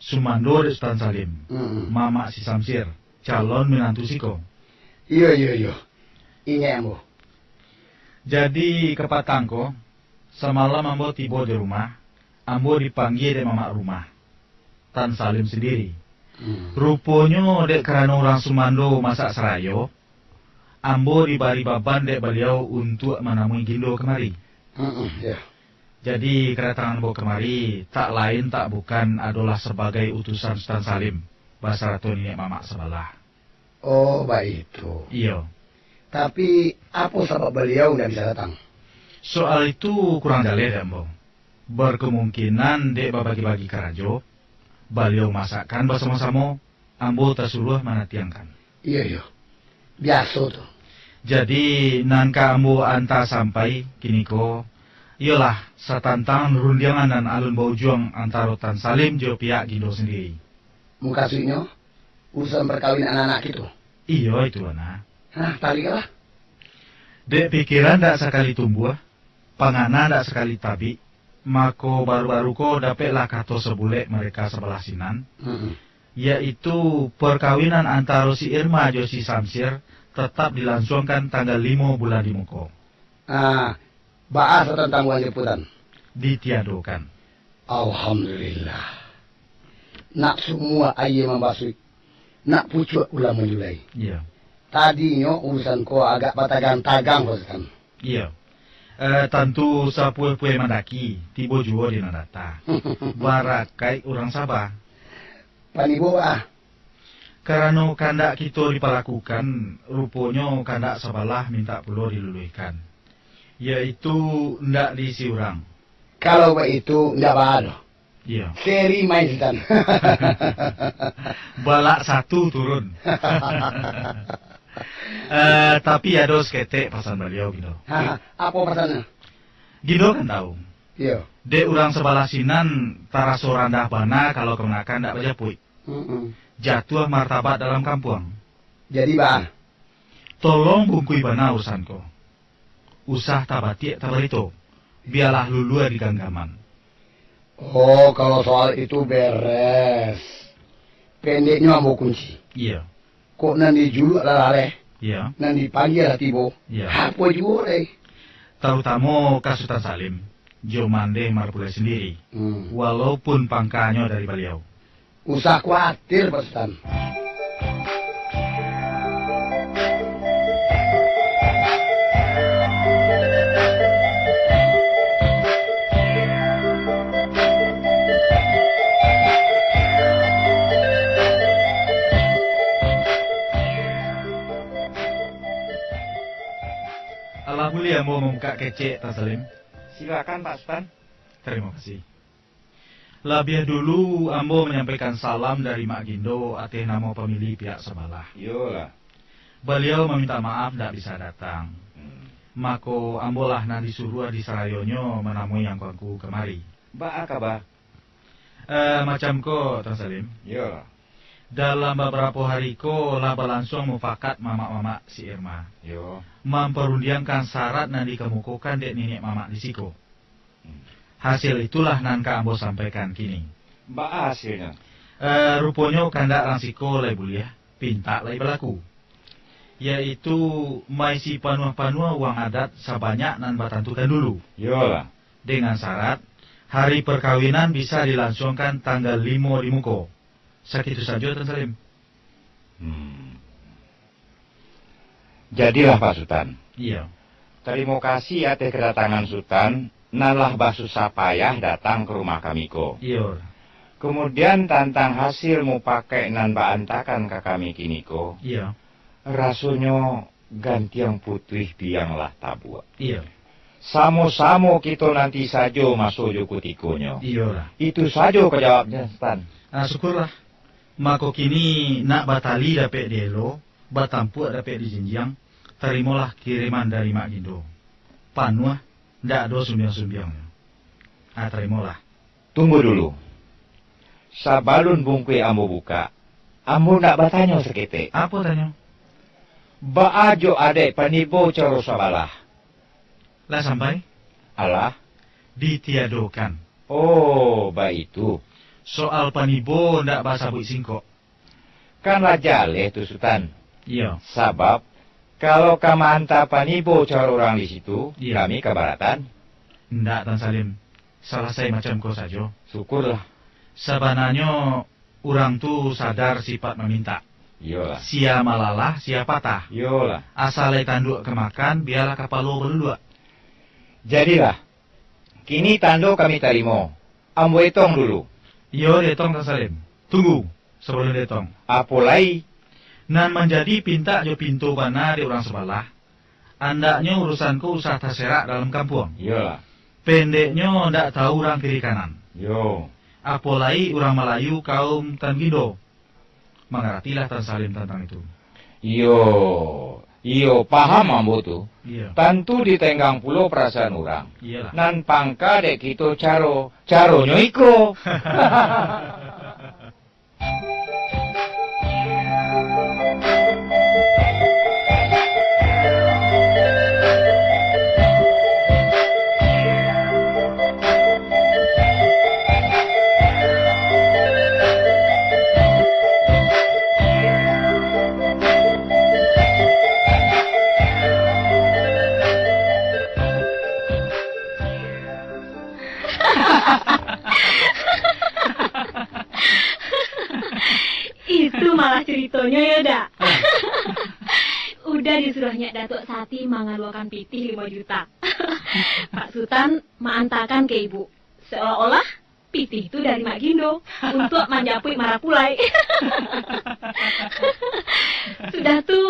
sumando dek Sutan Salim, Mm-mm. mamak si Samsir, calon minantu siko. Iyo, iyo, iyo. Ingek ambo. Jadi, kapatang ko, samalam ambo tibo di rumah, ambo dipanggia dek mamak rumah, Tan Salim sandiri. Hmm. Ruponyo, dek karano urang sumando masak sarayo, ambo dibari baban dek baliau untuak manamui Gindo kamari. Mm-mm, iyo. Jadi, kadatangan ambo kamari, tak lain tak bukan adolah sabagai utusan Sutan Salim, basarato niniak mamak sabalah. Oh, baitu. Iyo. Tapi, apo sabab baliau indak bisa datang? Soal itu kurang jaleh dek ambo. Berkemungkinan dek babagi-bagi karajo, baliau masakkan basamo-samo, ambo tasuruah manatiangkan. Iyo, iyo. Biaso tu. Jadi, nan ka ambo anta sampai kiniko, iyolah satantang rundiangan nan alun baujuang antaro Tan Salim jo pihak Gindo sandiri. Mukasuiknyo, urusan parkawinan anak-anak kito? Iyo, itu bana. Nah, tariklah. Dek pikiran dak sakali tumbuah, pangana dak sakali tabik, mako baru-baru ko dapeklah kato sabulek mereka sabalah sinan, Mm-mm. yaitu parkawinan antaro si Irma jo si Samsir tatap dilansuangkan tanggal limo bulan limo ko. Ah, baa satantang uang japutan? Ditiadokan. Alhamdulillah. Nak sumua aia mambasuik, nak pucuak ulam manjulai. Iyo. Tadinyo urusan ko agak batagang-tagang, Pak Sutan. Iyo. Eh, tantu sapuai-puai mandaki, tibo juo di nan data. Barakaik urang saba. Panibo, ah. Karano kandak kito dipalakukan, ruponyo kandak sabalah mintak pulo diluluihkan. Yaitu ndak diisi urang. Kalau baitu, ndak baa doh. Iyo. Seri main, Sutan. Balak satu turun. Eh, tapi ado saketek pasan baliau, Gindo. Ha, apo pasannyo? Gindo kan tahu. Iyo. Dek urang sabalah sinan taraso randah bana kalau kamanakan ndak bajapuik. Mm-mm. Jatuah martabat dalam kampuang. Jadi, baa? Tolong bungkui bana urusan ko. Usah tabatiak tabarito. Bialah lulua di ganggaman. Oh, kalau soal itu beres. Pendeknyo ambo kunci. Iyo. Kok nan dijuluak lah lareh, Iyo. nan dipanggia lah tibo. Iyo. Apo juo lai? Tarutamo ka Sutan Salim, jo Mandeh Marpulai sandiri. Hmm. Walaupun pangkanyo dari baliau. Usah kuatir, Pak Sutan. Alah buliah ambo mambukak kecek, Tan Salim? Silakan, Pak Sutan. Tarimo kasih. Labiah dulu, ambo manyampaikan salam dari Mak Gindo ateh namo pamilih pihak sabalah. Iyolah. Baliau mamintak maaf ndak bisa datang. Hmm. Mako, ambolah nan disuruah di sarayonyo manamui angku-angku kamari. Baa kaba? Eh, macam ko, Tan Salim. Iyolah. Dalam babarapo hari ko lah balansuang mufakat mamak-mamak si Irma. Iyo. Mamparundiangkan syarat nan dikamukokan dek niniak mamak di siko. Hasil itulah nan ka ambo sampaikan kini. Baa hasilnyo? Eh, ruponyo kandak rang siko lai buliah, pintak lai balaku. Yaitu maisi panuah-panuah uang adat sabanyak nan batantukan dulu. Iyolah. Dengan syarat, hari parkawinan bisa dilansuangkan tanggal limo di muko. Sakitu sajo, Tan Salim. Hmm. Jadilah, Pak Sutan. Iyo. Tarimo kasih ateh kadatangan Sutan, nan lah basusah payah datang ka rumah kami ko. Iyo. Kamudian, tantang hasil mupakaik nan baantakan ka kami kiniko, Iyo. rasonyo gantiang putuih biang lah tabuak. Iyo. Samo-samo kito nanti sajo maso jo kutikonyo. Iyolah. Itu sajo ka jawabnyo, Sutan. Ah, syukurlah. Mako kini nak batali dapek dielo, batampuak dapek dijinjiang, tarimolah kiriman dari Mak Gindo. Panuah, ndak ado sumbiang-sumbiangnyo. Ah, tarimolah. Tunggu dulu. Sabalun bungkuih ambo bukak, ambo ndak batanyo saketek. Apo tanyo? Baa jo adaik panibo caro sabalah? Lah sampai? Alah. Ditiadokan. Oh, baitu. Soal panibo ndak basabuik singkok. Kan lah jaleh tu, Sutan. Iyo. Sabab, kalau ka maanta panibo caro urang di situ, Iyo. kami kabaratan. Indak, Tan Salim. Salasai macam ko sajo. Syukurlah. Sabananyo, urang tu sadar sipat mamintak. Iyolah. Sia malalah, sia patah. Iyolah. Asa lai tanduak ka makan, bialah kapalo baluluak. Jadilah. Kini tando kami tarimo. Ambo etong dulu. Iyo, dietong, Tan Salim. Tunggu, sabalun dietong. Apo lai? Nan manjadi pintak jo pinto bana dek urang sabalah, andaknyo urusan ko usah taserak dalam kampuang. Iyolah. Pendeknyo, ndak tahu urang kiri kanan. Yo. Apo lai urang Malayu kaum Tan Gindo. Mangaratilah Tan Salim tantang itu. Iyo, iyo, paham ambo tu. Iyo. Tantu ditenggang pulo parasaan urang. Iyolah. Nan pangka dek kito caro, caronyo iko. Itu malah ceritonyo, yo dak? Uda disuruah Nyiak Datuak Sati mangaluakan pitih limo juta. Pak Sutan maantakan ka ibu, seolah-olah pitih tu dari Mak Gindo untuak manjapuik marapulai. Sudah tu,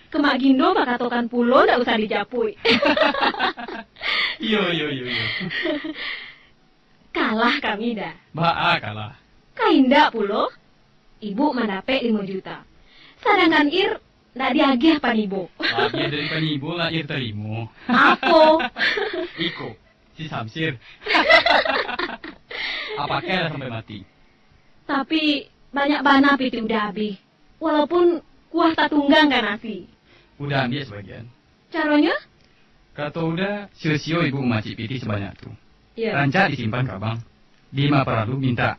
ka Mak Gindo bakatokan pulo ndak usah dijapuik. Iyo, iyo, iyo, iyo. Kalah kami, Da. Baa kalah? Ka indak pulo. Ibu mandapek limo juta. Sadangkan Ir ndak diagiah panibo. Labiah dari panibo lah Ir tarimo. Apo? Iko, si Samsir. Apakai lah sampai mati. Tapi, banyak bana pitih Uda abih. Walaupun kuah tatunggang ka nasi. Uda ambiak sabagian. Caronyo? Kato Uda, sio-sio ibu mamacik pitih sabanyak tu. Iyo. Rancak disimpan ka bank. Bima paralu mintak.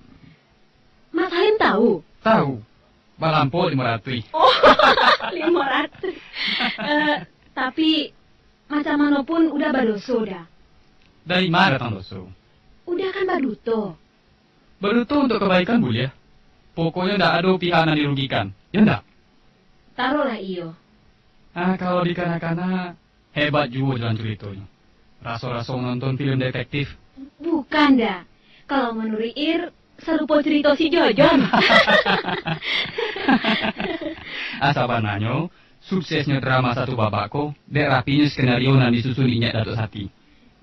Mak Salim tahu? Tahu. Balampau limo ratuih. Oh, limo ratuih. Eh, tapi, macam mano pun Uda badoso, Da. Dari ma datang doso? Uda kan baduto. Baduto untuak kabaikan buliah. Pokoknyo ndak ado pihak nan dirugikan. Yo ndak? Taruhlah iyo. Ah, kalau dikana-kana, hebat juo jalan curitonyo. Raso-raso manonton film detektif. Bukan, Da. Kalau manuruik Ir, sarupo curito si Jojon. Ah, sabananyo, suksesnyo drama Satu Babak ko, dek rapinyo skenario nan disusun Inyiak Datuak Sati.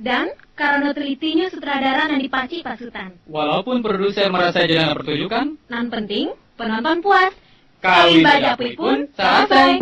Dan, karano telitinyo sutradara nan dipacik Pak Sutan. Walaupun produser marasai jo nan pertunjukan, nan penting, penonton puas. Kawin bajapuik pun salasai.